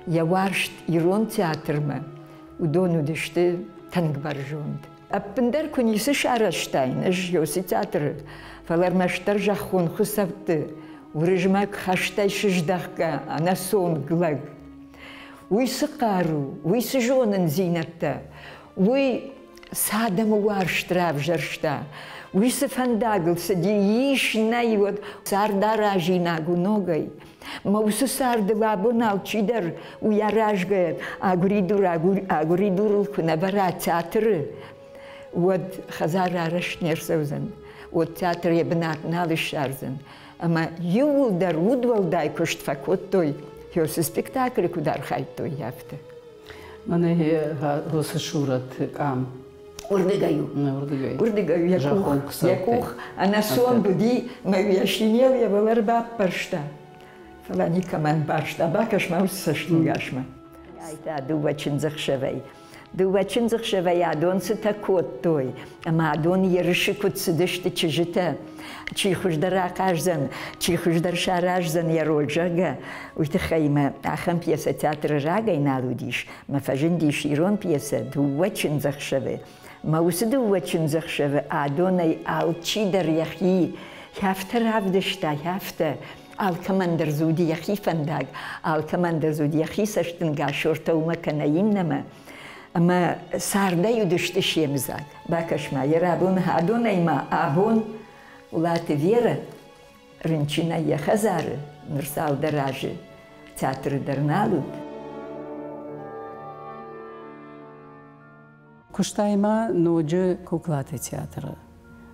йӕ уарзт ирон театрмӕ, уыдон уыдысты тынг бӕрзонд. Ӕппындӕр куы ницы сарӕзтаин ӕз Йоси театры, фӕлӕ ӕрмӕстдӕр зӕххон хуыцӕутты Уырызмӕг хӕстӕй сыздӕхгӕ ӕнӕцонг лӕг. Уый цы хъару, уый цы зонындзинӕдтӕ, уый цы адӕмы уарзт равзӕрста, уый цы фӕндагыл цыди, ис нӕй, уӕд цард аразинаг у ногӕй. Мӕ уыцы царды абон алчидӕр уый аразгӕ агуыридур агуыридурыл куы нӕ вӕра театры, уӕд хӕдзар арӕзт не рцӕудзӕн, уӕд театр йӕ бынат нал ссардзӕн. Ӕмӕ иууылдӕр удуӕлдай куыст фӕкодтой, уыцы спектаклы куыд архайдтой, афтӕ. Мӕнӕ уыцы сурӕт къам. Уырдыгӕй у. Уырдыгӕй у йӕ къух. Йӕ къух ӕнӕсонд уыди, мӕ йӕ шинел йӕ уӕлӕ ӕрбаппӕрста. Фӕлӕ никӕмӕн барста, бакӕс ма уыцы цӕстӕнгасмӕ. Ай та дыууӕ чындзӕхсӕвӕй. Дыууӕ чындзӕхсӕвӕй адон цытӕ кодтой, ӕмӕ адон ерысы куыд цыдысты чызджытӕ, чи хуыздӕр ахъаздзӕн, чи хуыздӕр сараздзӕн йӕ роль, зӕгъгӕ, уый тыххӕй мӕ ахӕм пьесӕ театры рагӕй нал уыдис, мӕ фӕзындис ирон пьесӕ «Дыууӕ чындзӕхсӕвы». Мӕ уыцы дыууӕ чындзӕхсӕвы адонӕй алчидӕр йӕхи афтӕ равдыста, афтӕ, алкӕмӕн дӕр дзы уыди йӕхи фӕндаг, алкӕмӕн дӕр дзы уыди йӕхи цӕстӕнгас ортӕ уымӕ кӕнӕ иннӕмӕ. Ӕмӕ цардӕй уыдысты се мдзаг. Бакӕс-ма, йӕ рабон адонӕй ма абон Улаты Верӕ рынчынӕй йӕ хӕдзары ныр цалдӕр азы театры дӕр нал уыд. Куыстай ма ноджы куклаты театры.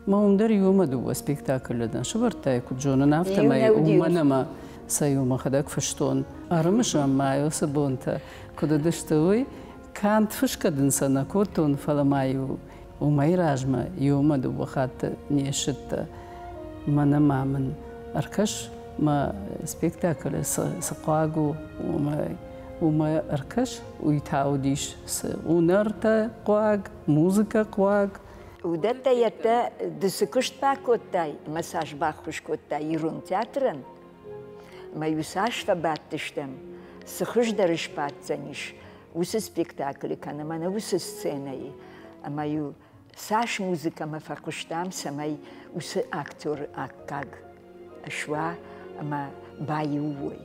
Мӕ уым дӕр иумӕ дыууӕ спектаклы дӕн сӕвӕрдтай, куыд зонын, афтӕмӕй уымӕн ӕмӕ сӕ иу мӕхӕдӕг фыстон. Ӕрымысӕм ма уыцы бонтӕ, куыд уыдысты, уый. Канд фысгӕ дын сӕ нӕ кодтон, фӕлӕ ма-иу уымӕй размӕ иумӕ дыууӕ хатты не ссыдтӕ. Мӕнӕ ма мын ӕркӕс мӕ спектаклы цы хъуаг у, уымӕй. Уымӕ ӕркӕс, уый та уыдис цы унӕртӕ хъуаг, музыкӕ хъуаг. Уыдӕттӕ йедтӕ ды цы куыст бакодтай ӕмӕ цас баххуыс кодтай ирон театрӕн, ӕмӕ-иу цас фӕбадтыстӕм, цы хуыздӕр сбаддзӕнис уыцы спектаклы кӕнӕ мӕнӕ уыцы сценӕйы, ӕмӕ-иу цас музыкӕмӕ фӕхъуыстам, цӕмӕй уыцы актеры аккаг суа ӕмӕ баиу уой.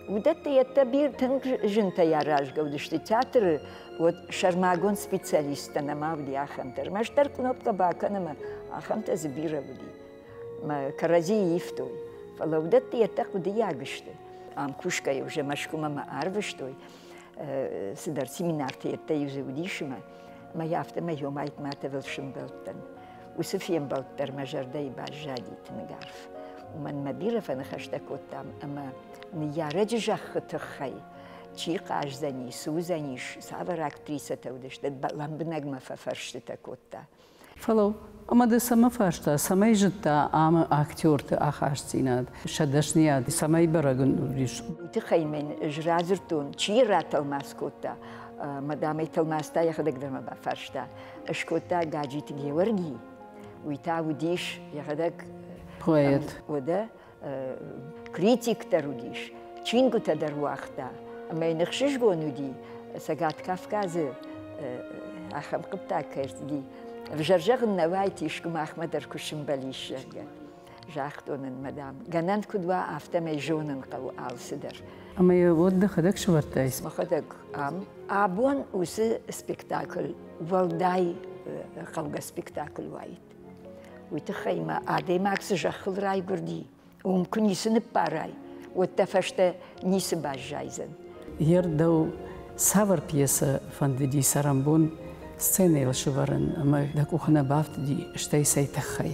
Уыдӕттӕ йедтӕ бир тынг зынтӕй аразгӕ уыдысты театры, уӕд сӕрмагонд специалисттӕ нӕма уыди ахӕмтӕ. Ӕрмӕстдӕр кнопкӕ бакӕн ӕмӕ ахӕмтӕ дзы бирӕ уыди. Мӕ кӕрӕдзийы ивтой. Фӕлӕ уыдӕттӕ йедтӕ хъуыдыйаг сты. Ам кусгӕйӕ уже Мӕскуымӕ мӕ арвыстой, цыдӕр семинарты йедтӕ-иу дзы уыдис ӕмӕ мӕ афтӕмӕй Йомайт-Матовыл сымбӕлдтӕн. Уыцы фембӕлд дӕр мӕ зӕрдӕйы баззади тынг арф. Уымӕн мӕ бирӕ фӕныхӕстӕ кодтам ӕмӕ ныййарӕджы зӕххы тыххӕй чи хъаздзӕни, цы уыдзӕнис, цавӕр актрисӕтӕ уыдысты, лӕмбынӕг мӕ фӕфӕрстытӕ кодта. Фӕлӕ ӕмӕ дӕ цӕмӕ фарста, цӕмӕй зыдта амы актерты ахастдзинад, сӕ дӕсныйад, цӕмӕй бӕрӕг ын уыдис? Уый тыххӕй мын ӕз радзырдтон, чи ратӕлмац кодта, мадам ӕй тӕлмац та йӕхӕдӕг дӕр мӕ бафарста. Скодта Гаджиты Георги, уый та уыдис йӕхӕдӕг поэт. Уӕдӕ критик дӕр уыдис, чингуытӕ дӕр уагъта. Ӕмӕ йын ӕхсызгон уыди, Цӕгат Кавказы ахӕм хъуыддаг кӕй ӕрцыди. Ӕвзӕр зӕгъын нӕ уаид, искуы махмӕ дӕр куы сымбӕлис, зӕгъгӕ. Загътон ын, мадам, гӕнӕн куыд уа, афтӕмӕй зонын хъӕуы алцыдӕр. Ӕмӕ йӕ уӕд дӕхӕдӕг сӕвӕрдтай? Мӕхӕдӕг ам. Абон уыцы спектакль уӕлдай хъӕугӕ спектакль уаид. Уый тыххӕй ма адӕймаг цы зӕххыл райгуырди, уым куы ницы ныппарай, уӕд дӕ фӕстӕ ницы баззайдзӕн. Йе рдӕу цавӕр пьесӕ фӕндыди цӕрӕнбон сценӕйыл сывӕрын ӕмӕ дӕ къухы нӕ бафтыди, стӕй цӕй тыххӕй?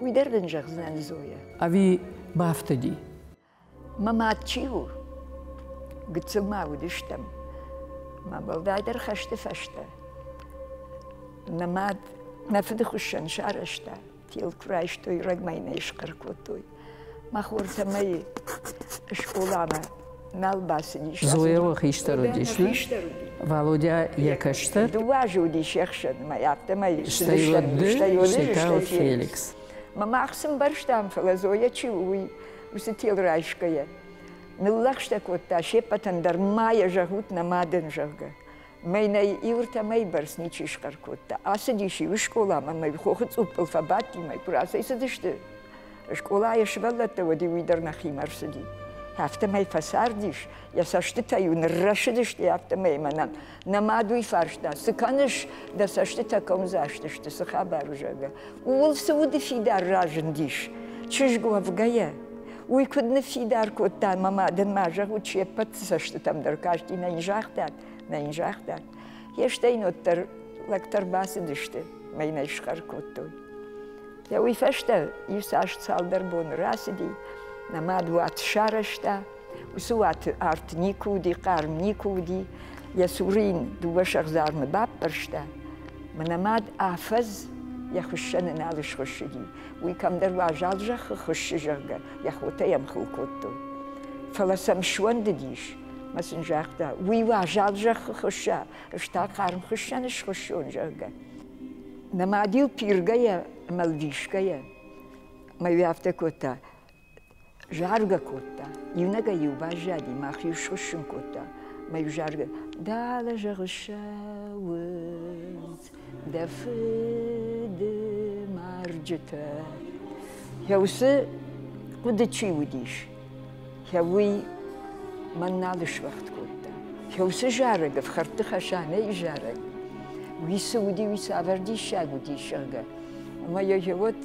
Уый дӕр дын зӕгъдзынӕн, Зоя. Ӕви бафтыди? Мӕ мад чи у? Гыццыл ма уыдыстӕм. Мӕ уӕлдайдӕр хӕсты фӕстӕ. Нӕ мад нӕ фыды хуыссӕн сарӕзта. Тел куы райстой, рӕгмӕ йын ӕй схъӕр кодтой. Мӕ хортӕ мӕй скъоламӕ нал бацыдис. Зоя уӕ хистӕр уыдис, нӕ? Валодя йӕ кӕстӕр? Дыууӕ азы уыдис йе хсӕн, мӕ афтӕмӕй Стӕй уӕд ды, стӕй та уӕд Феликс. Мӕ мах цы мбӕрстам, фӕлӕ Зоя чи у, уый уыцы тел райсгӕйӕ, ныллӕгъстӕ кодта се ппӕтӕн дӕр, ма йӕ зӕгъут нӕ мадӕн, зӕгъгӕ. Мӕнӕй иуртӕ мӕй бӕрц ничи схъӕр кодта. Ацыдис-иу скъоламӕ, мӕ хохы цъуппыл фӕбадти, мӕ куы рацӕйцыдысты скъолайы сывӕллӕттӕ, уӕд-иу уый дӕр нӕхимӕ ӕрцыди. Афтӕмӕй фӕцардис, йӕ цӕстытӕ-иу ныррӕсыдысты, афтӕмӕй мӕнӕн нӕ мад уый фарста, цы кӕныс, дӕ цӕстытӕ комдзаст сты, цы хабар у, зӕгъгӕ. Ууыл цы уды фидар разындис, чызг уӕвгӕйӕ, уый куыд ныффидар кодта, мӕ мадӕн ма зӕгъут, се ппӕт цӕстытӕм дӕр касти, нӕ йын загътат, нӕ йын загътат. Йе стӕй уӕддӕр лӕгтӕ рбацыдысты, мӕ йын ӕй схъӕр кодтой. Йӕ уый фӕстӕ иу цас цалдӕр боны рацыди, нӕ мад уат сарӕзта, уыцы уаты арт никуы уыди, хъарм никуы уыди, йӕ цуры йын дыууӕ сӕгъдзармы баппӕрста. Мӕнӕ мад афӕдз йӕ хуыссӕны нал схуыссыди, уый кӕмдӕр уазал зӕххы хуыссы, зӕгъгӕ, йӕ хотӕ йӕм хыл кодтой. Фӕлӕ сӕм суӕндыдис, мӕ сын загъта, уый уазал зӕххы хуысса, ӕз та хъарм хуыссӕны схуыссон, зӕгъгӕ. Нӕ мад-иу пиргӕйӕ ӕмӕ лвисгӕйӕ мӕ афтӕ кодта, заргӕ кодта. Иунӕгӕй-иу баззади, мах-иу схуыссын кодта. Мӕ-иу заргӕ, Дӕлӕ зӕгъы ссӕуынц дӕ фыды марджытӕ. Йӕ уыцы хъуыды чи уыдис, йӕ уый мӕн нал суӕгъд кодта. Йӕ уыцы зарӕг, ӕфхӕрдты Хӕсанӕйы зарӕг, уый цы уыди, уый цавӕр диссаг уыдис, зӕгъгӕ. Ӕмӕ йӕ гъеуӕд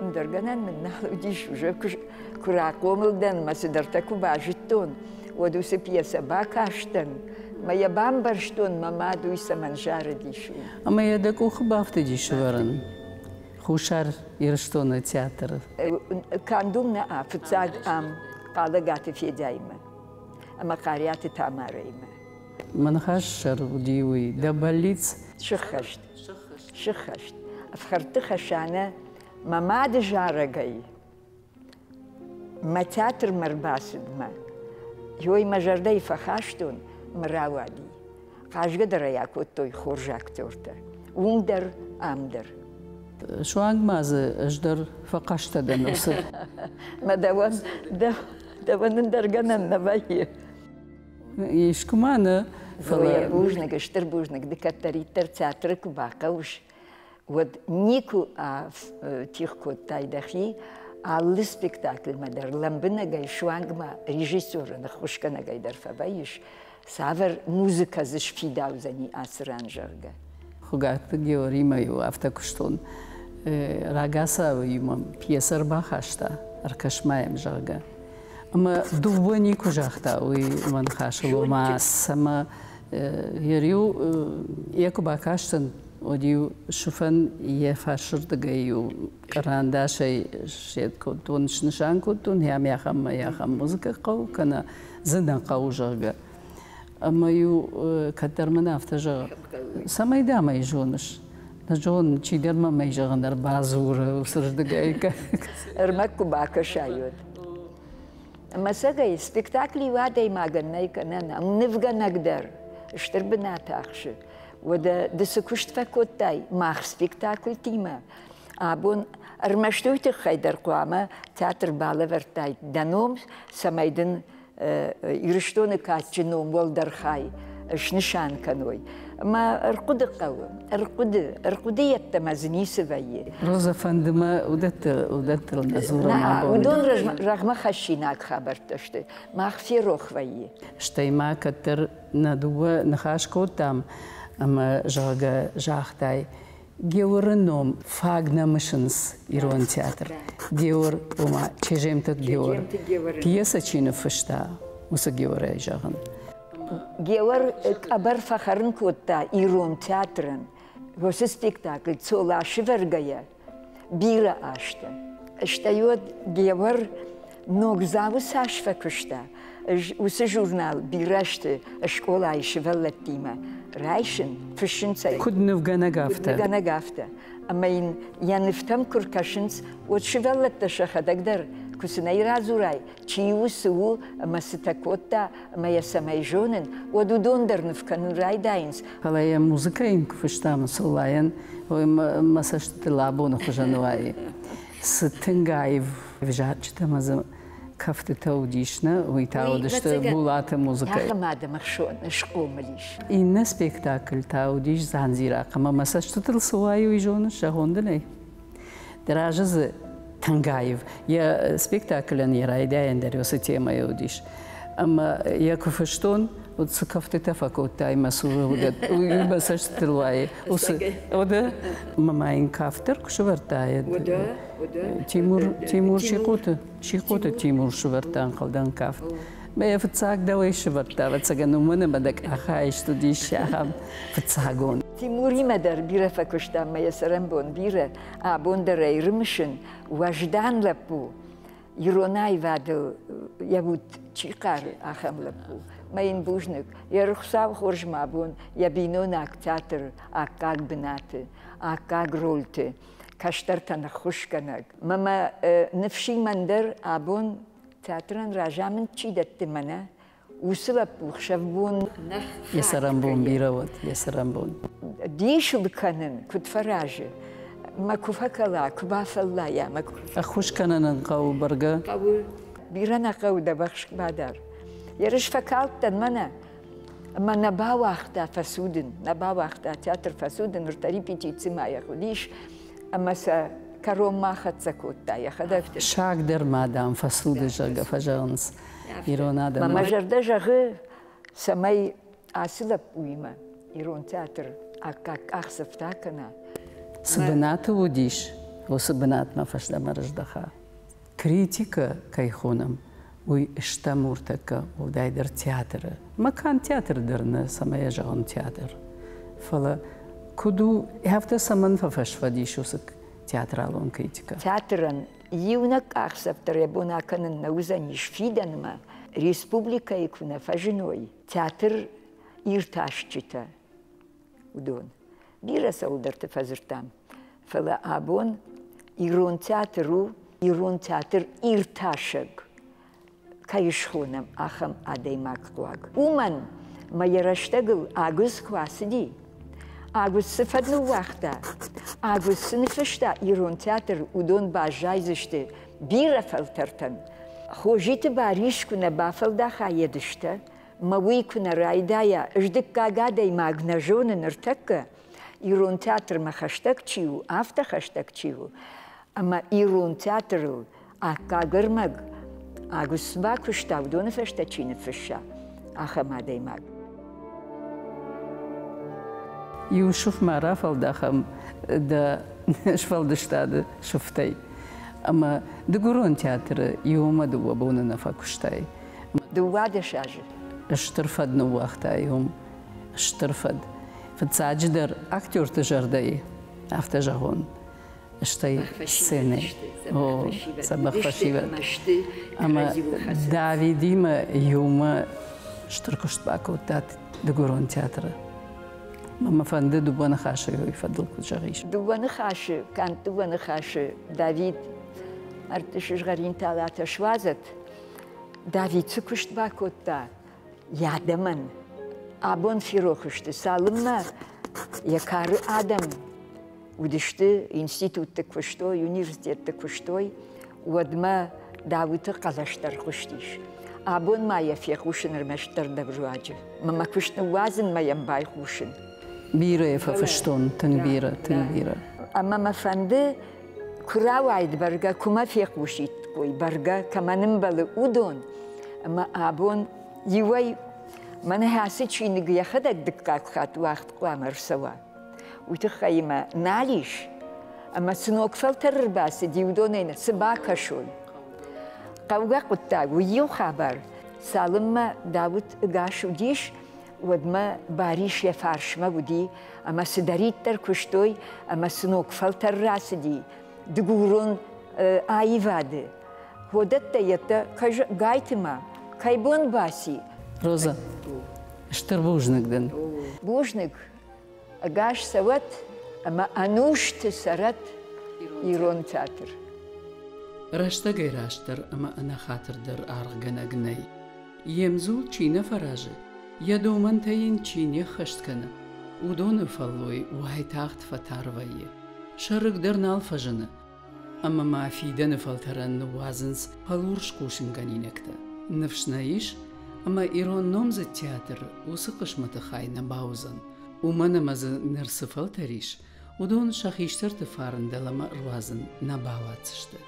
ӕндӕр гӕнӕн мын нал уыдис, уже куы рахъомыл дӕн, мӕ цыдӕртӕ куы базыдтон, уӕд уыцы пьесӕ бакастӕн, мӕ йӕ бамбӕрстон, мӕ мад уый цӕмӕн зарыдис, уый. Ӕмӕ йӕ дӕ къухы бафтыдис сӕвӕрын Хуссар Ирыстоны театры? Канд уым нӕ, фыццаг ам Хъалӕгаты Федяимӕ ӕмӕ Хъариаты Тамарӕимӕ. Мӕ ныхас сӕр уыди уый. Дӕ бӕллиц? Сыххӕст. Сыххӕст. Ӕфхӕрдты Хӕсанӕ мӕ мады зарӕгӕй мӕ театрмӕ рбацыдмӕ, ёй мӕ зӕрдӕйы фӕхастон, мӕ рауади. Хъазгӕ дӕр ӕй акодтой хорз актертӕ. Уым дӕр, ам дӕр. Суанг ма дзы ӕз дӕр фӕхъӕстӕ дӕн уыцы. Мӕ дӕуӕн, дӕуӕн ӕндӕр гӕнӕн нӕ вӕййы. Искуы ма нӕ, фӕлӕ... Бузныг, стыр бузныг, ды кӕддӕриддӕр театры куы бахъӕуыс, уӕд никуы тигъ кодтай дӕхи алы спектакльмӕ дӕр лӕмбынӕгӕй суанг ма режиссеры ныххуысгӕнӕгӕй дӕр фӕвӕййыс, цавӕр музыкӕ дзы сфидаудзӕни ацы ран, зӕгъгӕ. Хуыгаты Георимӕ-иу афтӕ куыстон. Рагацау-иу мӕм пьесӕ ӕрбахаста, ӕркӕс ма йӕм, зӕгъгӕ. Ӕмӕ дыууӕ никуы загъта уый мӕ ныхасыл, ома цӕмӕ йӕ риу йӕ куы бакастӕн, уӕд-иу сыфӕн йӕ фарсырдыгӕй-иу кърандасӕй сед кодтон, снысан кодтон, йӕм ахӕм ӕмӕ ахӕм музыкӕ хъӕуы, кӕнӕ дзы нӕ хъӕуы, зӕгъгӕ. Ӕмӕ-иу кӕддӕр мын афтӕ зӕгъы, цӕмӕй дам ӕй зоныс? Нӕ зонын, чидӕр мӕм ӕй зӕгъын ӕрбадзуры уыцырдыгӕй. Ӕрмӕг куы бакӕсай, уӕд. Ӕмӕ цӕгӕй спектакль иу адӕймагӕн нӕй кӕнӕн, ам нывгӕнӕг дӕр стыр бынат ахсы. Уӕдӕ ды цы куыст фӕкодтай мах спектакльтимӕ, абон ӕрмӕст уый тыххӕй дӕр хъуамӕ театр балӕвӕрдтай дӕ ном, цӕмӕй дын Ирыстоны кадджын ном уӕлдӕр хай снысан кӕной. Ӕмӕ ӕрхъуыды хъӕуы, ӕрхъуыды, ӕрхъуыды йеддӕмӕ дзы ницы вӕййы. Роза, фӕнды мӕ уыдӕттыл нӕ дзурын абон. Уыдон рӕгъмӕ хӕссинаг хабӕрттӕ сты. Мах ферох вӕййы. Стӕй ма кӕддӕр нӕ дыууӕ ныхас кодтам, ӕмӕ, зӕгъгӕ, загътай, Георы ном фаг нӕ мысынц ирон театр. Геор, ома Чежемты Геор, пьесӕ чи ныффыста, уыцы Георӕй зӕгъын. Геор къӕбӕр фӕхӕрын кодта ирон театрӕн. Уыцы спектакль Цола сывӕргӕйӕ бирӕ азты. Стӕй уӕд Геор Ногдзауы цас фӕкуыста, уыцы журнал бирӕ сты скъолайы сывӕллӕттимӕ райсын, фыссынц ӕй. Куыд нывгӕнӕг афтӕ? Куыд нывгӕнӕг афтӕ. Ӕмӕ йын йӕ нывтӕм куы ркӕсынц, уӕд сывӕллӕттӕ сӕхӕдӕг дӕр, куы сын ӕй радзурай, чи у, цы у ӕмӕ цытӕ кодта ӕмӕ йӕ цӕмӕй зонын, уӕд уыдон дӕр ныв кӕнын райдайынц. Фӕлӕ йӕ музыкӕ йын куы фыста Мсолайӕн, уый мӕ цӕстытыл абоны хуызӕн уайы. Цы тынг аив зарджытӕ ӕмӕ дзы кӕфтытӕ уыдис, нӕ? Уый та уыдысты Булаты музыкӕйы. Ахӕм адӕмы схъомыл ис. Иннӕ спектакль та уыдис Дзандзирахъ ӕмӕ мӕ цӕстытыл цы уайы, уый зоныс, зӕгъон дын ӕй? Дӕ разы дзы тынг аив. Йӕ спектаклӕн йӕ райдайӕн дӕр уыцы темӕйы уыдис. Ӕмӕ йӕ куы фыстон, уӕд цы кӕфтытӕ фӕкодтай мӕ цуры, уый мӕ цӕстытыл уайы. Уыцы, уӕдӕ мӕ ма йын кафт дӕр куы сӕвӕрдта. Тимур, Тимур Сихъоты, Сихъоты Тимур сӕвӕрдта ӕнхъӕлдӕн кафт. Мӕ йӕ фыццаг дӕуӕй сӕвӕрдта, ӕвӕццӕгӕн, уымӕн ӕмӕ дӕ къахайст уыдис ахӕм фыццагон. Тимуримӕ дӕр бирӕ фӕкуыстам мӕ йӕ цӕрӕнбон бирӕ, абон дӕр ӕй рымысын, уӕздан лӕппу, ирон аивадыл йӕ уд чи хъары, ахӕм лӕппу. Мӕ йын бузныг, йӕ Хуыцау хорз ма бон, йӕ бинонаг театры аккаг бынаты, аккаг рольты, кӕстӕртӕн ӕххуысгӕнӕг. Мӕ мӕ ныфси мӕн дӕр абон театрӕн разамынд чи дӕтты мӕнӕ, уыцы лӕппу хсӕвбон Йӕ цӕрӕнбон бирӕ уӕд, йӕ цӕрӕнбон. Дис ыл кӕнын, куыд фӕразы. Мӕ куы фӕкӕла, куы бафӕллайа, мӕ куы... Ӕххуыс кӕнын ын хъӕуы бӕргӕ. Хъӕуы. Бирӕ нӕ хъӕуы дӕ бӕхсбадар. Ерыс фӕкалдтӕн мӕнӕ. Ӕмӕ нӕ бауагъта фӕцудын, нӕ бауагъта театр фӕцудын, ныр та репетици ма йӕ хъуыдис, ӕмӕ сӕ кӕронмӕ хӕццӕ кодта йӕхӕдӕг. Саг дӕр ма, дам, фӕцуды, зӕгъгӕ, фӕзӕгъынц ирон адӕм. Мӕ зӕрдӕ зӕгъы, цӕмӕй ацы лӕппуимӕ ирон театр аккаг къахдзӕфтӕ кӕна. Цы бынаты уыдис, уыцы бынатмӕ фӕстӕмӕ рыздӕха. Критикӕ кӕй хонӕм, уый стӕм уртӕккӕ, уӕлдайдӕр театры. Мӕ канд театры дӕр нӕ, цӕмӕй зӕгъын театр. Фӕлӕ куыд у, афтӕ цӕмӕн фӕфӕсфӕдис уыцы театралон критикӕ? Театрӕн иунӕг къахдзӕф дӕр йӕ бон акӕнын нӕ уыдзӕнис фидӕнмӕ, республикӕйы куы нӕ фӕзыной театр иртасджытӕ, уыдон. Бирӕ цӕуылдӕрты фӕдзырдтам, фӕлӕ абон ирон театр у ирон театр иртасӕг, кӕй схонӕм, ахӕм адӕймаг хъуаг. Уымӕн мӕ йӕ рӕстӕгыл Агуыдз куы ацыди, Агуыдз цы фӕд ныууагъта, Агуыдз цы ныффыста ирон театр, уыдон баззайдзысты бирӕ фӕлтӕртӕн. Хозиты Барис куы нӕ бафӕлдаха йӕ дыстӕ, мӕ уый куы нӕ райдайа, ӕз дыккаг адӕймаг нӕ зоны ныртӕккӕ, ирон театрмӕ хӕстӕг чи у, афтӕ хӕстӕг чи у, ӕмӕ ирон театрыл аккаг ӕрмӕг Агуыдз бакуыста, уыдоны фӕстӕ чи ныффысса, ахӕм адӕймаг. Иу сыф ма рафӕлдахӕм дӕ сфӕлдыстады сыфтӕй. Ӕмӕ Дыгурон театры иумӕ дыууӕ боны нӕ фӕкуыстай. 12 азы. Стыр фӕд ныууагътай уым, стыр фӕд. Фыццаджыдӕр актерты зӕрдӕйы, афтӕ зӕгъон, стӕй сценӕйы. О, дзӕбӕх фӕсивӕд. Ӕмӕ Давидимӕ иумӕ стыр куыст бакодтат Дыгурон театры. Мӕ фӕнды дыууӕ ныхасы уый фӕдыл куыд зӕгъис. Дыууӕ ныхасы, канд дыууӕ ныхасы Давид ӕртты сызгъӕрин талатӕ суадзӕд. Давид цы куыст бакодта йӕ адӕмӕн, абон ферох сты, цалынмӕ йӕ кары адӕм уыдысты, институтты куыстой, университетты куыстой, уӕдмӕ Дауыты хъӕлӕс дӕр хъуыстис. Абон ма йӕ фехъусын ӕрмӕстдӕр дӕ руаджы. Мӕ мӕ куыст ныууадзынмӕ йӕм байхъусын. Бирӕ фӕфыстон, тынг бирӕ, тынг бирӕ. Ӕмӕ мӕ фӕнды, куы рауайд бӕргӕ, куы мӕ фехъусиккой бӕргӕ, кӕмӕн ӕмбӕлы, уыдон. Ӕмӕ абон иуӕй мӕнӕ ацы чиныг йӕхӕдӕг дыккаг хатт уагъд хъуамӕ ӕрцӕуа. Уый тыххӕй мӕ нал ис, ӕмӕ цы ног фӕлтӕр ӕрбацыди, уыдонӕй цы бакӕсой. Хъӕугӕ хъуыддаг у иу хабар. Цалынмӕ Дауыт ӕгас уыдис, уӕдмӕ Барис йӕ фарсмӕ уыди, ӕмӕ цыдӕриддӕр куыстой ӕмӕ цы ног фӕлтӕр рацыди дыгурон аивады, уыдӕттӕ йедтӕ гайты ма кӕй бон баци. Роза, стыр бузныг дын. Бузныг. Ӕгас цӕуӕт ӕмӕ ӕнусты цӕрӕт Ирон театр. Рӕстӕгӕй растдӕр ӕмӕ ӕнӕхатырдӕр аргъгӕнӕг нӕй. Йе мдзул чи нӕ фӕразы, йӕ домӕнтӕ йын чи не ххӕст кӕны, уыдоны фӕллой уайтагъд фӕтар вӕййы. Сӕ рыг дӕр нал фӕзыны, ӕмӕ ма фидӕны фӕлтӕрӕн ныууадзынц фӕлурс хъусынгӕнинӕгтӕ. Ныфс нӕ ис, ӕмӕ ирон номдзыд театр уыцы хъысмӕты хай нӕ бауыдзӕн, уымӕн ӕмӕ дзы ныр цы фӕлтӕр ис, уыдон сӕ хистӕрты фарн дӕлӕмӕ ӕруадзын нӕ бауадздзысты.